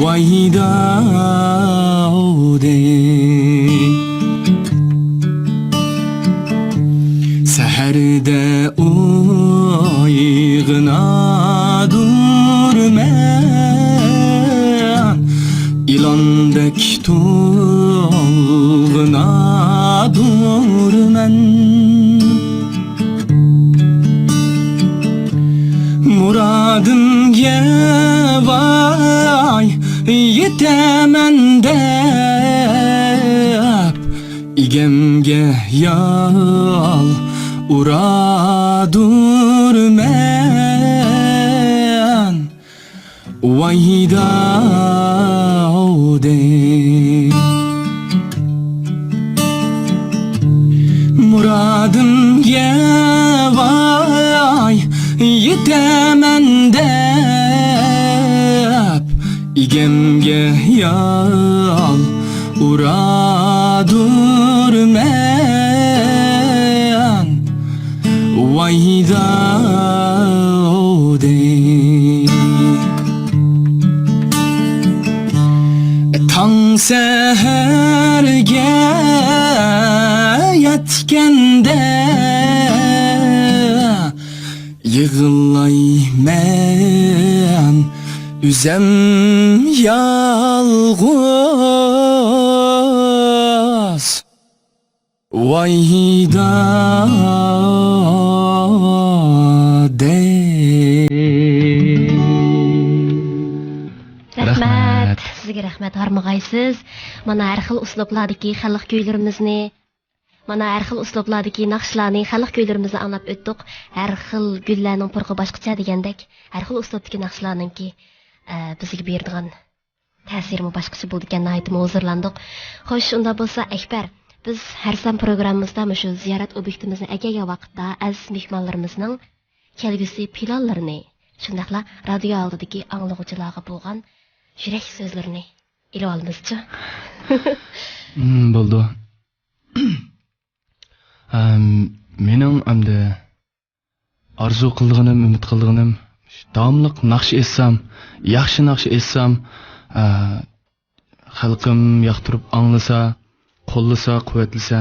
ۋايدا ئودەي. سەھەردە ئويغىنادۇرمەن، ئىلاندەك تولغىنادۇرمەن. مۇرادىمگە ۋاي يېتەمەن دەپ، ئىگەمگە يال ئۇرادۇرمەن. ۋايدا ئودەي. مۇرادىمگە ۋاي يېتەمەن دەپ، ئىگەمگە يال ئۇرادۇرمەن. ۋايدا ئودەي. تاڭ سەھەرگە يەتكەندە يىغلايمەن ئۆزۈم يالغۇز. ۋاي دادەي. رەھمەت. رەھمەت. سىزگە رەھمەت، ھارمىغايسىز. مانا ھەر خىل ئۇسلۇبلاردىكى خەلق كۈيلىرىمىزنى، مانا ھەر خىل ئۇسلۇبلاردىكى ناخشىلارنى، خەلق كۈيلىرىمىزنى ئاڭلاپ ئۆتتۇق. ھەر خىل گۈللەرنىڭ پۇرىقى باشقىچە دېگەندەك، ھەر خىل ئۇسلۇبتىكى ناخشىلارنىڭكى، ئە، بىزگە بېرىدىغان تەسىرىمۇ باشقىچە بولىدىكەن، ناھايىتىمۇ ھۇزۇرلاندۇق. خوش، ئۇنداق بولسا، ئەكبەر، بىز ھەر سان پروگراممىمىزدا مۇشۇ زىيارەت ئوبيېكتىمىزنى ئەكەلگەن ۋاقىتتا ئەزىز مېھمانلىرىمىزنىڭ كەلگۈسى پىلانلىرىنى، شۇنداقلا رادىيو ئالدىدىكى ئاڭلىغۇچىلارغا بولغان يۈرەك سۆزلىرىنى ئېلىۋالىمىزچۇ؟ ھىم، بولىدۇ. ئەم، مېنىڭ ئەمدى ئارزۇ قىلىدىغىنىم، ئۈمىد قىلىدىغىنىم، داۋاملىق ناخشا ئېيتسام، ياخشى ناخشا ئېيتسام، ئە، خەلقىم ياقتۇرۇپ ئاڭلىسا، قوللىسا، قۇۋۋەتلىسە،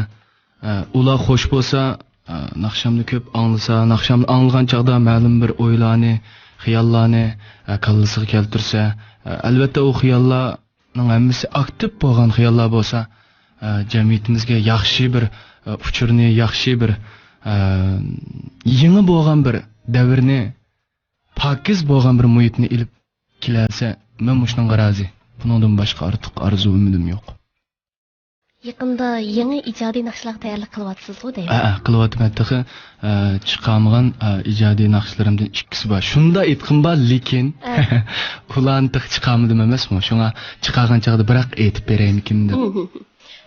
ئە، ئۇلار خوش بولسا، ئە، ناخشامنى كۆپ ئاڭلىسا، ناخشامنى ئاڭلىغان چاغدا مەلۇم بىر ئويلارنى، خىياللارنى، ئە، كاللىسىغا كەلتۈرسە، ئە، ئەلۋەتتە، ئۇ خىياللار نىڭ ھەممىسى ئاكتىپ بولغان خىياللار بولسا، ئە، جەمئىيىتىمىزگە ياخشى بىر، ئە، ئۇچۇرنى، ياخشى بىر، ئە، يېڭى بولغان بىر دەۋرنى، پاكىز بولغان بىر مۇھىتنى ئېلىپ كېلەلىسە، مەن مۇشۇنىڭغا رازى. بۇنىڭدىن باشقا ئارتۇق ئارزۇ ئۈمىدىم يوق. يېقىندا يېڭى ئىجادىي ناخشىلارغا تەييارلىق قىلىۋاتىسىزغۇ دەيمەن. ھەئە، قىلىۋاتىمەن. تېخى، ئە، چىقارمىغان، ئە، ئىجادىي ناخشىلىرىمدىن ئىككىسى بار. شۇنداق ئېيتقۇم بار، لېكىن ئە. ئۇلارنى تېخى چىقارمىدىم ئەمەسمۇ. شۇڭا چىقارغان چاغدا بىراق ئېيتىپ بېرەيمىكىن دەپ.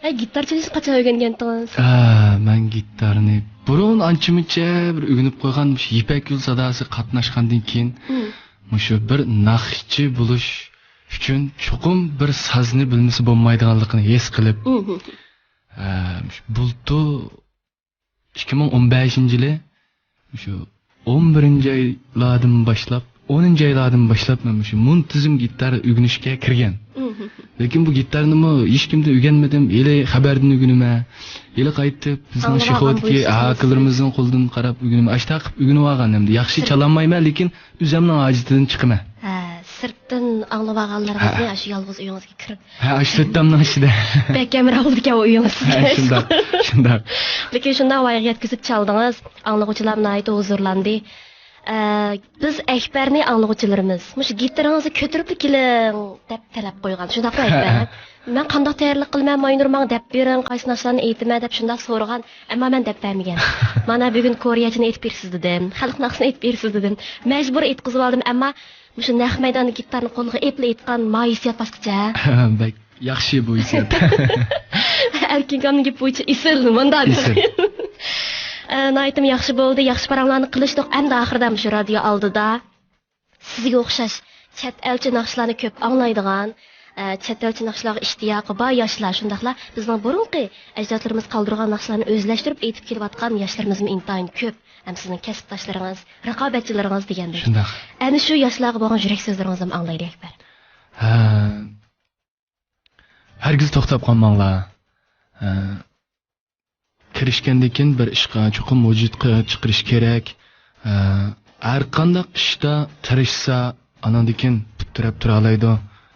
ھە، گىتار چېلىشنى قاچان ئۆگەنگەنتىڭىز؟ ئە، مەن گىتارنى بۇرۇن ئانچە-مۇنچە بىر ئۆگىنىپ قويغان، مۇشۇ يىپەك يولى ساداسىغا قاتناشقاندىن كېيىن، مم. مۇشۇ بىر ناخشىچى بولۇش ئۈچۈن چوقۇم بىر سازنى بىلمىسە بولمايدىغانلىقىنى ھېس قىلىپ، مم. ئە، مۇشۇ بۇلتۇر ئىككى مىڭ ئون بەشىنچى يىلى مۇشۇ ئون بىرىنچى ئايلاردىن باشلاپ، ئونىنچى ئايلاردىن باشلاپ مەن مۇشۇ مۇنتىزىم گىتار ئۆگىنىشكە كىرگەن. مم. لېكىن بۇ گىتارنىمۇ ھېچكىمدىن ئۆگەنمىدىم. ھېلى خەبەردىن ئۆگىنىمەن. ھېلى قايتىپ بىزنىڭ ئاڭلىۋالغان شېخوتىكى بولسىڭىز. ئاكىلىرىمىزنىڭ قولىدىن قاراپ ئۆگىنىمەن. ئاشتاق ئۆگىنىۋالغان ئەمدى. ياخشى چالالمايمەن، لېكىن ئۆزۈمنىڭ ھاجىتىدىن چىقىمەن. ھە، سىرتتىن ئاڭلىۋالغانلىرىڭىزنى ھە. ئاشۇ يالغۇز ئۆيىڭىزگە كىرىپ ھە، ئاشۇ تۆت تامنىڭ ئىچىدە. بەك ھەمراھ بولىدىكەن ئۇ ئۆيىڭىز ھە، سىزگە. شۇنداق، شۇنداق. لېكىن شۇنداق ۋايىغا يەتكۈزۈپ چالدىڭىز، ئاڭلىغۇچىلار ناھايىتى ھۇزۇرلاندى. ئە، بىز ئەكبەرنى ئاڭلىغۇچىلىرىمىز، مۇشۇ گىتارىڭىزنى كۆتۈرۈپلا كېلىڭ دەپ تەلەپ قويغان، شۇنداقمۇ ئەكبەر؟ مەن قانداق تەييارلىق قىلىمەن، ماينۇر ماڭا دەپ بېرىڭ، قايسى ناخشىلارنى ئېيتىمەن دەپ شۇنداق سورىغان، ئەمما مەن دەپ بەرمىگەن. مانا بۈگۈن كورېيەچىنى ئېيتىپ بېرىسىز دېدىم، خەلق ناخشىسىنى ئېيتىپ بېرىسىز دېدىم. مەجبۇر ئېيتقۇزۇۋالدىم، ئەمما مۇشۇ نەق مەيداندا گىتارنى قولغا ئېلىپلا ئېيتقان ما ھېسسىيات باشقىچە. بەك ياخشى بۇ ھېسسىيات. ئەركىن ئاكامنىڭ گېپى بويىچە ئېسىل، مانداق. ئېسىل. ئە، ناھايىتىمۇ ياخشى بولدى، ياخشى پاراڭلارنى قىلىشتۇق. ئەمدى ئاخىرىدا مۇشۇ رادىيو ئالدىدا سىزگە ئوخشاش چەت ئەلچە ناخشىلارنى كۆپ ئاڭلايدىغان، ئە، چەت ئەلچە ناخشىلارغا ئىشتىياقى بار ياشلار، شۇنداقلا بىزنىڭ بۇرۇنقى ئەجدادلىرىمىز قالدۇرغان ناخشىلارنى ئۆزلەشتۈرۈپ ئېيتىپ كېلىۋاتقان ياشلىرىمىزمۇ ئىنتايىن كۆپ. ھەم سىزنىڭ كەسىپداشلىرىڭىز، رىقابەتچىلىرىڭىز دېگەندەك. شۇنداق. ئەنە شۇ ياشلارغا بولغان يۈرەك سۆزلىرىڭىزنى ھەم ئاڭلايلى، ئەكبەر. ھە. ھەرگىز توختاپ قالماڭلار. ھە. كىرىشكەندىن كېيىن بىر ئىشقا چوقۇم ۋۇجۇدقا چىقىرىش كېرەك. ھە. ھەر قانداق ئىشتا تىرىشسا، ئاناندىن كېيىن پۇت تىرەپ تۇرالايدۇ.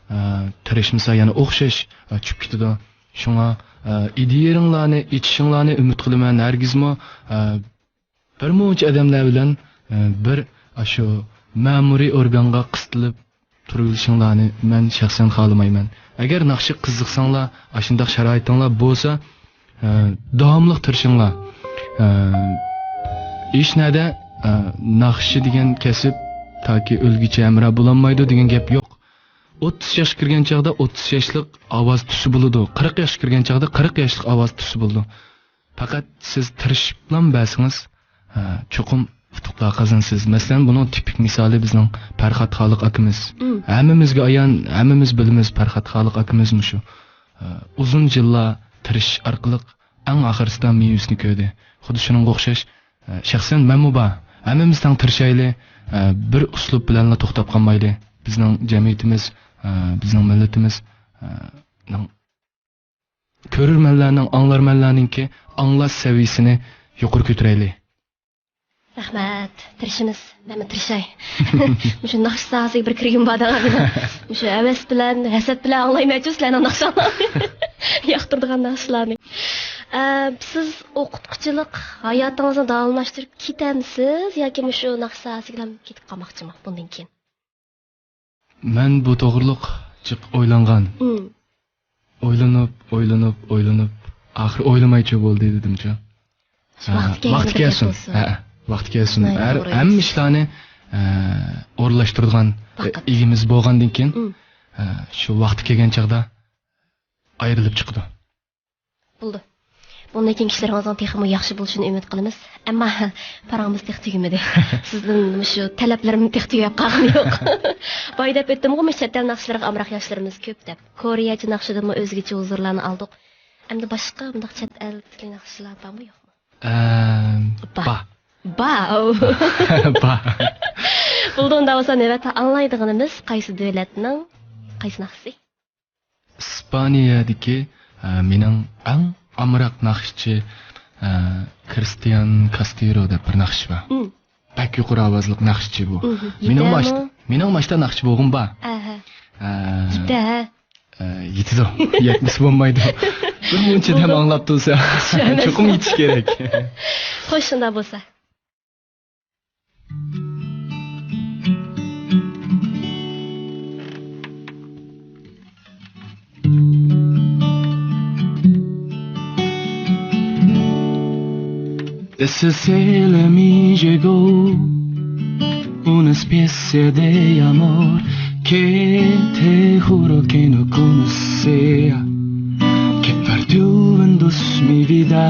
ھە. تىرىشمىسا يەنە ئوخشاش، ھە، چۈشۈپ كېتىدۇ. شۇڭا، ھە، ئىدىيەلىرىڭلارنى ئېچىشىڭلارنى ئۈمىد قىلىمەن. ھەرگىزمۇ، ھە، بىر مۇنچە ئادەملەر بىلەن، ئە، بىر ئاشۇ مەمۇرىي ئورگانغا قىستىلىپ تۇرۇۋېلىشىڭلارنى مەن شەخسەن خالىمايمەن. ئەگەر ناخشىغا قىزىقساڭلار، ئاشۇنداق شارائىتىڭلار بولسا، ئە، داۋاملىق تىرىشىڭلار. ئە، ھېچ نەدە، ئە، ناخشا دېگەن كەسىپ تاكى ئۆلگۈچە ھەمراھ بولالمايدۇ دېگەن گەپ يوق. ئوتتۇز ياشقا كىرگەن چاغدا ئوتتۇز ياشلىق ئاۋاز تۈسى بولىدۇ. قىرىق ياشقا كىرگەن چاغدا قىرىق ياشلىق ئاۋاز تۈسى بولىدۇ. پەقەت سىز تىرىشىپلام بەرسىڭىز، ھە، چوقۇم ئۇتۇقلار قازىنىسىز. مەسىلەن، بۇنىڭ تىپىك مىسالى بىزنىڭ پەرھات خالىق ئاكىمىز. مم. ھەممىمىزگە ئايان، ھەممىمىز بىلىمىز، پەرھات خالىق ئاكىمىز مۇشۇ، ھە، ئۇزۇن يىللار تىرىشىش ئارقىلىق ئەڭ ئاخىرسىدا مېۋىسىنى كۆردى. خۇددى شۇنىڭغا ئوخشاش، ھە، شەخسەن مەنمۇ بار. ھەممىمىز تەڭ تىرىشايلى، ھە، بىر ئۇسلۇب بىلەنلا توختاپ قالمايلى. بىزنىڭ جەمئىيىتىمىز، ھە، بىزنىڭ مىللىتىمىز، ھە، كۆرۈرمەنلەرنىڭ، ئاڭلارمەنلەرنىڭكى ئاڭلاش سەۋىيەسىنى يۇقىرى كۆتۈرەيلى. رەھمەت، تىرىشىمىز، مەنمۇ تىرىشاي. مۇشۇ ناخشا ساھەسىگە بىر كىرگۈم بار دەڭ. مۇشۇ ھەۋەس بىلەن، ھەسەت بىلەن ئاڭلايمەنچۇ سىلەرنىڭ ناخشاڭلارنى. ياقتۇرىدىغان ناخشىلارنى. ئە، سىز ئوقۇتقۇچىلىق ھاياتىڭىزنى داۋاملاشتۇرۇپ كېتەمسىز ياكى مۇشۇ ناخشا ساھەسىگىلا كېتىپ قالماقچىمۇ بۇندىن كېيىن؟ مەن بۇ توغرىلىق جىق ئويلانغان. مم. ئويلىنىپ، ئويلىنىپ، ئويلىنىپ، ئاخىرى ئويلىمايچۇ بولدى دېدىمچۇ. ھە، ۋاقتى كەلگەندە ۋاقتى بىر گەپ كەلسۇن. بولسۇن. ھە، ۋاقتى كەلسۇن. ناھايىتى ھەر، توغرا ھەممە ئېيتىپسىز. ئىشلارنى، ئە، ئورۇنلاشتۇرىدىغان، ئە، ۋاقىت. ئىگىمىز بولغاندىن كېيىن، مم. ئە، شۇ ۋاقتى كەلگەن چاغدا ئايرىلىپ چىقىدۇ. بولدى. بۇندىن كېيىنكى ئىشلىرىڭىزنىڭ تېخىمۇ ياخشى بولۇشىنى ئۈمىد قىلىمىز. ئەمما پاراڭىمىز تېخى تۈگىمىدى. سىزدىن مۇشۇ تەلەپلىرىم تېخى تۈگەپ قالغىنى يوق. بايا دەپ ئۆتتۈمغۇ، مۇشۇ چەت ئەل ناخشىلىرىغا ئامراق ياشلىرىمىز كۆپ دەپ. كورېيەچە ناخشىدىنمۇ ئۆزگىچە ھۇزۇرلارنى ئالدۇق. ئەمدى باشقا بۇنداق چەت ئەلدىكى ناخشىلار بارمۇ، يوقمۇ؟ ئەم، بار. بار. بار. بار. بولدى، ئۇنداق بولسا نۆۋەتتە ئاڭلايدىغىنىمىز قايسى دۆلەتنىڭ قايسى ناخشىسى؟ ئىسپانىيەدىكى، ئە، مېنىڭ ئەڭ ئامراق ناخشىچى، ئە، كرىستىيان كاستىرو دەپ بىر ناخشىچى بار. مم. بەك يۇقىرى ئاۋازلىق ناخشىچى بۇ. مم. مېنىڭ يېتەمۇ؟ ماشتا، مېنىڭ ماشتا ناخشىچى بولغۇم بار. ئەھە. ئە، يېتە. ئە، يېتىدۇ. يەتمىسە بولمايدۇ. بىر مۇنچە دەم بولدى. ئاڭلاپ تۇرسا، چۈشىنىمىز. چوقۇم يېتىش كېرەك. خوش، شۇنداق بولسا. Ese cielo me llegó una especie de amor que te juro que no conocía, que partió en dos mi vida,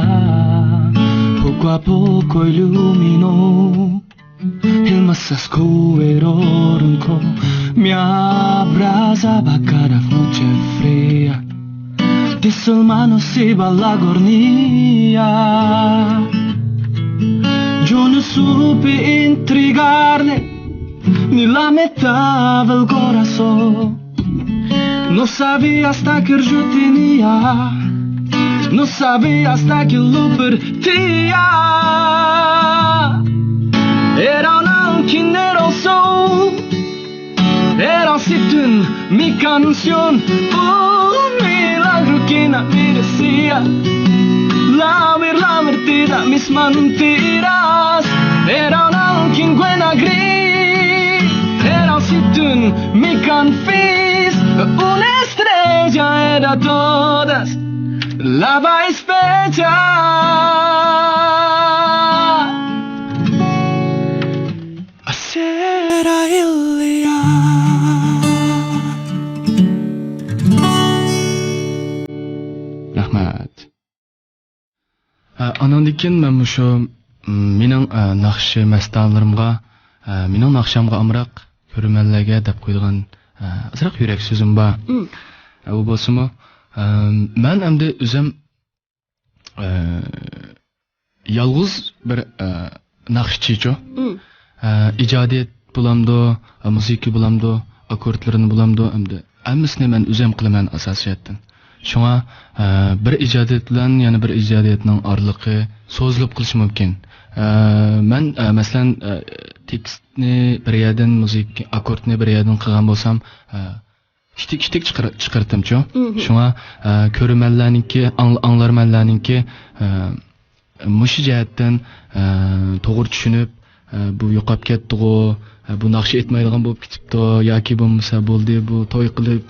poco a poco iluminó. El más oscuro rincón me abrazaba cada noche fría. De su mano se va la agonía. Yo no supe entregarle ni la mitad del corazón. No sabía hasta que yo tenía, no sabía hasta que lo perdía. Era un ángel, era un sol, era un sitio, mi canción, un milagro que no merecía. La verdad, la verdad, mis mentiras. Era un ángel, buena gris, era un sitio, mi canfis, una estrella era todas, la va a esperar. رەھمەت. ھە، ئاناندىن كېيىن مەن مۇشۇ، م، مېنىڭ، ئە، ناخشا مەستانىلىرىمغا، ئە، مېنىڭ ناخشامغا ئامراق كۆرۈرمەنلەرگە دەپ قويىدىغان، ئە، ئازراق يۈرەك سۆزۈم بار. مم. ئە، ئۇ بولسىمۇ، ئە، مەن ئەمدى ئۆزۈم، ئە، يالغۇز بىر، ئە، ناخشىچىچۇ. مم. ئە، ئىجادىيەت بولامدۇ، ئە، مۇزىكا بولامدۇ، ئاككوردلىرىنى بولامدۇ، ئەمدى ھەممىسىنى مەن ئۆزۈم قىلىمەن ئاساسىيەتتىن. شۇڭا، ئە، بىر ئىجادىيەت بىلەن يەنە بىر ئىجادىيەتنىڭ ئارىلىقى سوزۇلۇپ قېلىشى مۇمكىن. ئە، مەن، ئە، مەسىلەن، ئە، تېكىستنى بىر يەردىن، مۇزىكا ئاككوردنى بىر يەردىن قىلغان بولسام، ئە، ئىتتىك-ئىتتىك چىقىر-، چىقىرتتىمچۇ. مم. شۇڭا، ئە، كۆرۈرمەنلەرنىڭكى، ئاڭ-، ئاڭلارمەنلەرنىڭكى، ئە، مۇشۇ جەھەتتىن، ئە، توغرا چۈشىنىپ، ئە، بۇ يوقاپ كەتتىغۇ، ئە، بۇ ناخشا ئېيتمايدىغان بولۇپ كېتىپتۇ ياكى بولمىسا بولدى، بۇ توي قىلىپ،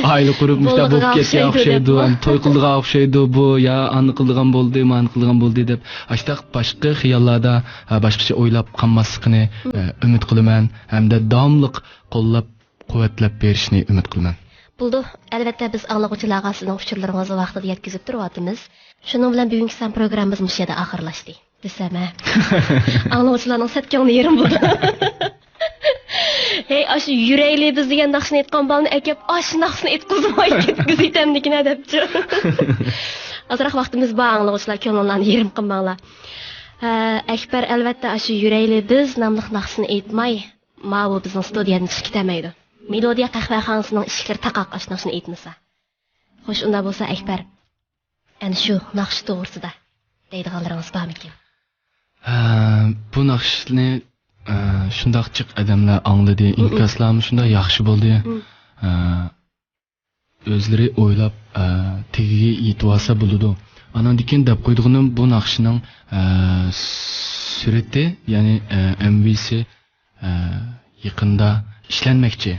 ئائىلە قۇرۇپ، مۇشۇنداق بولۇپ كەتكەن ئوخشايدۇ، ئەمدى توي قىلىدىغان ئوخشايدۇ، بۇ يا ئانى قىلىدىغان بولدى، مانى قىلىدىغان بولدى دەپ، ئاشتاق باشقا خىياللاردا، ئە، باشقىچە ئويلاپ قالماسلىقىنى، مم. ئە، ئۈمىد قىلىمەن ھەمدە داۋاملىق قوللاپ قۇۋۋەتلەپ بېرىشىنى ئۈمىد قىلىمەن. بولىدۇ. ئەلۋەتتە، بىز ئاڭلىغۇچىلارغا سىزنىڭ ئۇچۇرلىرىڭىزنى ۋاقتىدا يەتكۈزۈپ تۇرۇۋاتىمىز. شۇنىڭ بىلەن بۈگۈنكى سان پروگراممىمىز مۇشۇ يەردە ئاخىرلاشتى دېسەم، ھە؟ ئاڭلىغۇچىلارنىڭ سەت كۆڭلى يېرىم بولدى. ھەي، ئاشۇ يۈرەيلى بىز دېگەن ناخشىنى ئېيتقان بالىنى ئەكەپ، ئاشۇ ناخشىنى ئېيتقۇزماي كەتكۈزۈۋېتەمدىكىن-ھە دەپچۇ. ئازراق ۋاقتىمىز بار، ئاڭلىغۇچىلار، كۆڭلۈڭلارنى يېرىم قىلماڭلار. ھە، ئەكبەر ئەلۋەتتە ئاشۇ يۈرەيلى بىز ناملىق ناخشىنى ئېيتماي، ماۋۇ بىزنىڭ ستۇدىيەدىن چىقىپ كېتەلمەيدۇ. مېلودىيە قەھۋەخانىسىنىڭ ئىشىكلىرى تاقاق ئاشۇ ناخشىنى ئېيتمىسا. خوش، ئۇنداق بولسا ئەكبەر، ئەنە شۇ ناخشا توغرىسىدا دەيدىغانلىرىڭىز بارمىكىن؟ ھە، بۇ ناخشىنى، ئە، شۇنداق جىق ئادەملەر ئاڭلىدى، ئىنكاسلارمۇ شۇنداق ياخشى بولدى. ئە، ئۆزلىرى ئويلاپ، ئە، تېگىگە يېتىۋالسا بولىدۇ. ئاناندىن كېيىن دەپ قويىدىغىنىم، بۇ ناخشىنىڭ، ئە، سۈرىتى، يەنى، ئە، ئەم ۋىسى، ئە، يېقىندا ئىشلەنمەكچى.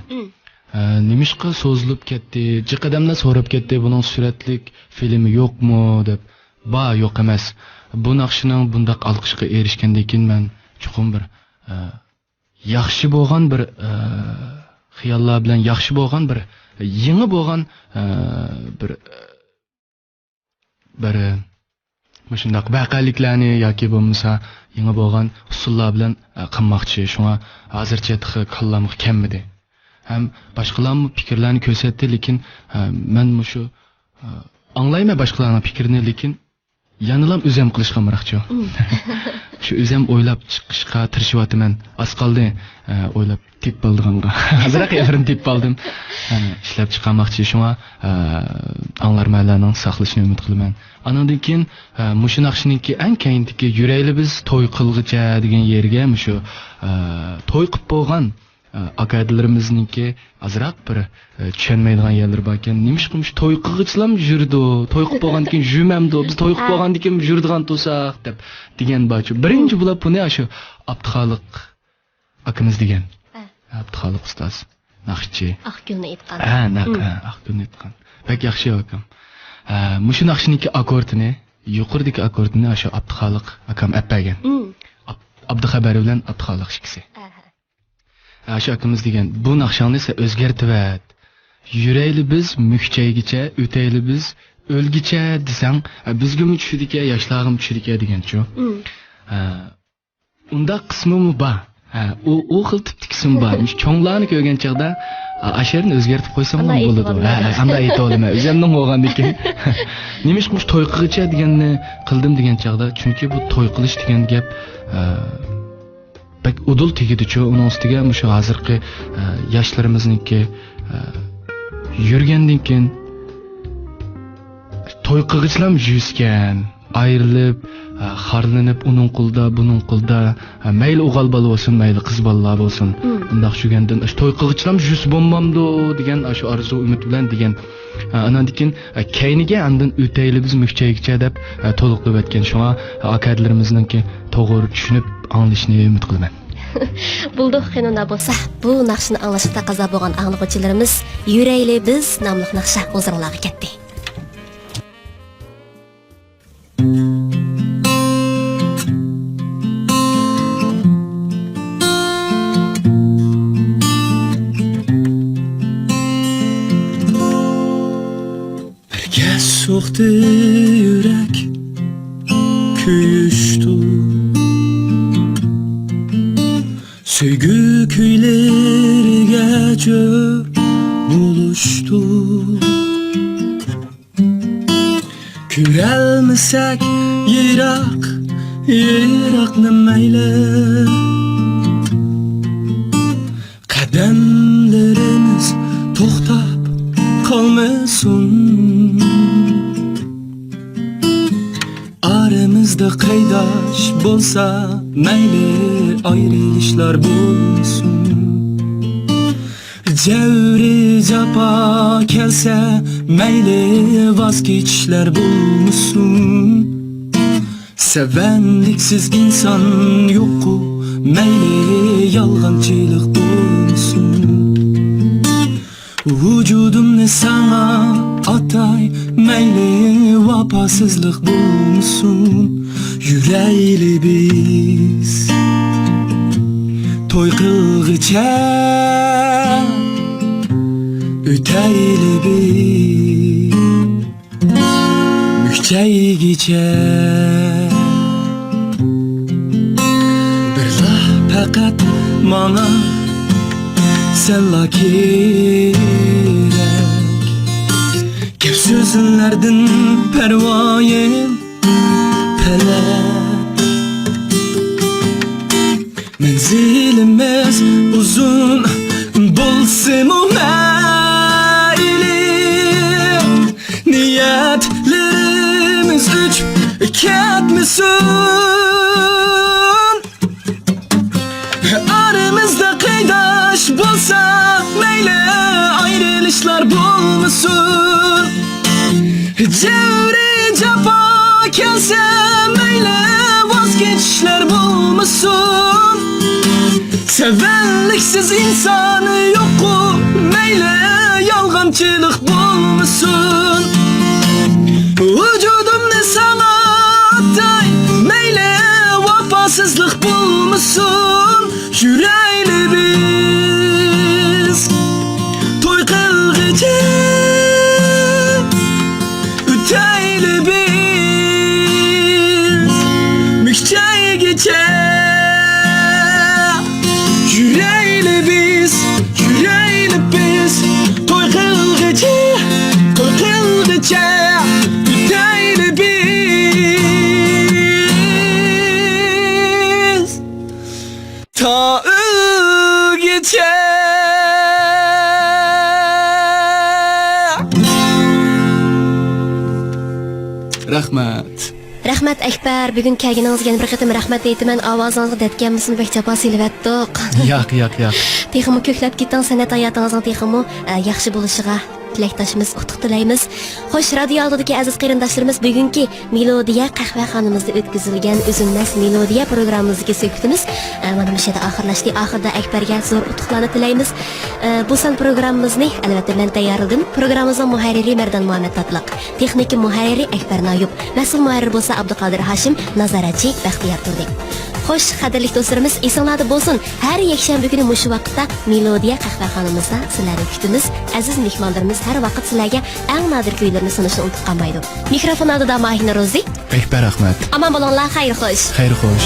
ئە، نېمىشقا سوزۇلۇپ كەتتى؟ جىق ئادەملەر سوراپ كەتتى، بۇنىڭ سۈرەتلىك فىلىمى يوقمۇ دەپ. بار، يوق ئەمەس. بۇ ناخشىنىڭ بۇنداق ئالقىشقا ئېرىشكەندىن كېيىن مەن چوقۇم بىر، ئە، ياخشى بولغان بىر، ئە، خىياللار بىلەن، ياخشى بولغان بىر، يېڭى بولغان، ئە، بىر، بىر، مۇشۇنداق ۋەقەلىكلەرنى ياكى بولمىسا يېڭى بولغان ئۇسۇللار بىلەن، ئە، قىلماقچى. شۇڭا ھازىرچە تېخى كاللامغا كەلمىدى. ھەم باشقىلارمۇ پىكىرلەرنى كۆرسەتتى، لېكىن، ئە، مەن مۇشۇ، ئە، ئاڭلايمەن باشقىلارنىڭ پىكرىنى، لېكىن يەنىلام ئۆزەم قىلىشقا ئامراقچۇ. شۇ ئۆزەم ئويلاپ چىقىشقا تىرىشىۋاتىمەن. ئاز قالدى، ئە، ئويلاپ تېپىپ ئالىدىغانغا. ئازراق يەرلىرىنى تېپىپ ئالدىم. ئە، ئىشلەپ چىقارماقچى. شۇڭا، ئە، ئاڭلارمەنلەرنىڭ ساقلىشىنى ئۈمىد قىلىمەن. ئانىڭدىن كېيىن، ئە، مۇشۇ ناخشىنىڭكى ئەڭ كەينىدىكى يۈرەيلى بىز توي قىلغىچە دېگەن يېرىگە مۇشۇ، ئە، توي قىپ بولغان ئاكا-ھەدىلىرىمىزنىڭكى ئازراق بىر، ئە، چۈشەنمەيدىغان يەرلىرى باركەن. نېمىشقا مۇشۇ توي قىلغۇچىلام يۈرىدۇ، توي قىلىپ بولغاندىن كېيىن يۈرمەمدۇ، بىز توي قىلىپ بولغاندىن كېيىن يۈرىدىغان تۇرساق دەپ دېگەن بارچۇ. بىرىنچى بولاپ بۇنى ئاشۇ ئابدۇخالىق ئاكىمىز دېگەن. ئابدۇخالىق ئۇستاز، ناخشىچى. ئاقگۈلنى ئېيتقان. ھە، نەق، ھە، ئاقگۈلنى ئېيتقان. بەك ياخشى ئاكام. ھە، مۇشۇ ناخشىنىڭكى ئاككوردىنى، يۇقىرىدىكى ئاككوردىنى ئاشۇ ئابدۇخالىق ئاكام ئەپ بەرگەن. ئاب-، ئابدۇخەبەر بىلەن ئابدۇخالىق ئىككىسى. ئاشۇ ئاكىمىز دېگەن، بۇ ناخشاڭنى سەن ئۆزگەرتىۋەت. يۈرەيلى بىز مۈكچەيگىچە، ئۆتەيلى بىز ئۆلگىچە دېسەڭ، بىزگىمۇ چۈشىدىكەن، ياشلارغىمۇ چۈشىدىكەن دېگەنچۇ. ھە، ئۇنداق قىسمىمۇ بار. ھە، ئۇ، ئۇ خىل تىپتىكى قىسمى بار. مۇشۇ چوڭلارنى كۆرگەن چاغدا، ئا، ئاشۇ يەرنى ئۆزگەرتىپ قويساممۇ بولىدۇ. ھە، ھە، ئانداق ئېيتىۋالىمەن. ئۆزۈمنىڭ بولغاندىكىن. نېمىشقا مۇشۇ توي قىلغىچە دېگەننى قىلدىم دېگەن چاغدا، چۈنكى بۇ توي قىلىش دېگەن گەپ، ئە، بەك ئۇدۇل تېگىدىچۇ، ئۇنىڭ ئۈستىگە مۇشۇ ھازىرقى، ئە، ياشلىرىمىزنىڭكى، ئە، يۈرگەندىن كېيىن توي قىلغۇچىلام يۈزكەن، ئايرىلىپ، ئە، خارلىنىپ، ئۇنىڭ قولىدا، بۇنىڭ قولىدا، ئە، مەيلى ئوغۇل بالا بولسۇن، مەيلى قىز بالىلار بولسۇن، بۇنداق يۈرگەندىن، ئاشۇ توي قىلغۇچىلام يۈز بولمامدۇ دېگەن، ئاشۇ ئارزۇ ئۈمىد بىلەن دېگەن. ئە، ئاناندىن كېيىن، ئە، كەينىگە ئاندىن ئۆتەيلى بىز مۈكچەيگىچە دەپ، ئە، تولۇقلاپ ئۆتكەن. شۇڭا ئاكا-ھەدىلىرىمىزنىڭكى توغرا چۈشىنىپ ئاڭلىشىنى ئۈمىد قىلىمەن. بولدى، قېنى ئۇنداق بولسا، بۇ ناخشىنى ئاڭلاشقا تەقەززا بولغان ئاڭلىغۇچىلىرىمىز، يۈرەيلى بىز ناملىق ناخشا ھۇزۇرۇڭلارغا كەتتى. بىر گەپ سوقتى يۈرەك كۆيۈشتۇ. سۆيگۈ كۈيلىرىگە چۆر بولۇشتۇ. كۆرەلمىسەك يىراق، يىراقنى مەيلى. قەدەملىرىمىز توختاپ قالمىسۇن. ئارىمىزدا قەيداش بولسا مەيلى، ئايرىلىشلار بولسۇن. جەۋرى جاپا كەلسە مەيلى، ۋاز كېچىشلەر بولمىسۇن. سەۋەنلىكسىز ئىنسان يوققۇ، مەيلى يالغانچىلىق بولسۇن. ۋۇجۇدۇمنى ساڭا ئاتاي، مەيلى ۋاپاسىزلىق بولسۇن. يۈرەيلى بىز توي قىلغىچە، ئۆتەيلى بىز مۈكچەيگىچە. بىرلا پەقەت ماڭا سەنلا كېرەك. گەپ سۆزلەردىن پەرۋايىم پەلەك. مەنزىلىمىز ئۇزۇن بولسىمۇ مەيلى، ئارىمىزدا قېرىنداش بولسا، مەيلى ئايرىلىشلار بولمىسۇن. جەۋرى جاپا كەلسە، مەيلى ۋاز كېچىشلەر بولمىسۇن. سەۋەنلىكسىز ئىنسان يوققۇ، مەيلى يالغانچىلىق بولمىسۇن. ۋۇجۇدۇمنى ساڭا ئاتاي، مەيلى ۋاپاسىزلىق بولمىسۇن. يۈرەيلى بىز توي قىلغىچە، ئۆتەيلى بىز مۈكچەيگىچە. يۈرەيلى بىز، يۈرەيلى بىز، توي قىلغىچە، توي قىلغىچە، ئۆتەيلى بىز تا ئۆلگىچە. رەھمەت. رەھمەت، ئەكبەر. بۈگۈن كەلگىنىڭىزگە يەنە بىر قېتىم رەھمەت ئېيتىمەن. ئاۋازىڭىزغا دەرد كەلمىسۇن، بەك جاپا سېلىۋەتتۇق. ياق، ياق، ياق. تېخىمۇ كۆكلەپ كېتىڭ، سەنئەت ھاياتىڭىزنىڭ تېخىمۇ، ئە، ياخشى بولۇشىغا تىلەكداشمىز، ئۇتۇق تىلەيمىز. خوش، رادىيو ئالدىدىكى ئەزىز قېرىنداشلىرىمىز، بۈگۈنكى مېلودىيە قەھۋەخانىمىزدا ئۆتكۈزۈلگەن ئۈزۈلمەس مېلودىيە پروگراممىمىزدىكى سۆھبىتىمىز، ئە، مانا مۇشۇ يەردە ئاخىرلاشتى. ئاخىرىدا ئەكبەرگە زور ئۇتۇقلارنى تىلەيمىز. ئە، بۇ سان پروگراممىمىزنى، ئەلۋەتتە، مەن تەييارلىدىم. پروگراممىمىزنىڭ مۇھەررىرى مەردان مۇھەممەد تاتلىق، تېخنىكا مۇھەررىرى ئەكبەر نايۇپ، مەسئۇل مۇھەررىر بولسا ئابدۇقادىر ھاشىم، نازارەتچى بەختىيار تۇردى. خوش، قەدىرلىك دوستلىرىمىز، ئېسىڭلاردا بولسۇن، ھەر يەكشەنبە كۈنى مۇشۇ ۋاقىتتا مېلودىيە قەھۋەخانىمىزدا سىلەرنى كۈتىمىز. ئەزىز مېھمانلىرىمىز ھەر ۋاقىت سىلەرگە ئەڭ نادىر كۈيلىرىنى سۇنۇشنى ئۇنتۇپ قالمايدۇ. مىكروفون ئالدىدا ماھىنە روزى. ئەكبەر ئەخمەت. ئامان بولۇڭلار، خەير خوش. خەير خوش.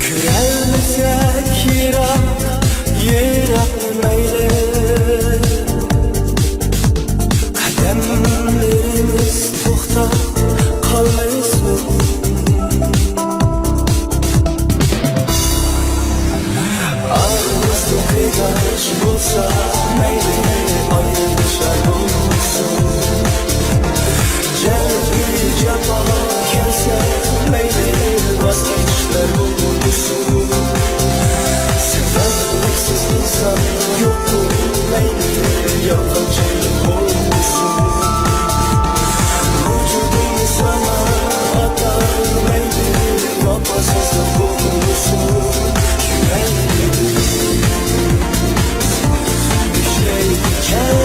كۆرەلمىسەك يىراق، يىراق مەيلى، قەدەملىرىمىز توختاپ قالمىسۇن. ئارىمىزدا قېرىنداش بولسا، مەيلى ئايرىلىشلار بولمىسۇن. جەبرى جاپا كەلسە، مەيلى ۋاز كېچىشلەر بولمىسۇن. سەۋەنلىكسىز ئىنسان يوقتۇر، مەيلى يالغانچىلىق بولمىسۇن. ۋۇجۇدۇم ساڭا ئاتار، مەيلى ۋاپاسىزلىق بولمىسۇن. يۈرەكلىرىمىز ئۆچەيدىكەن.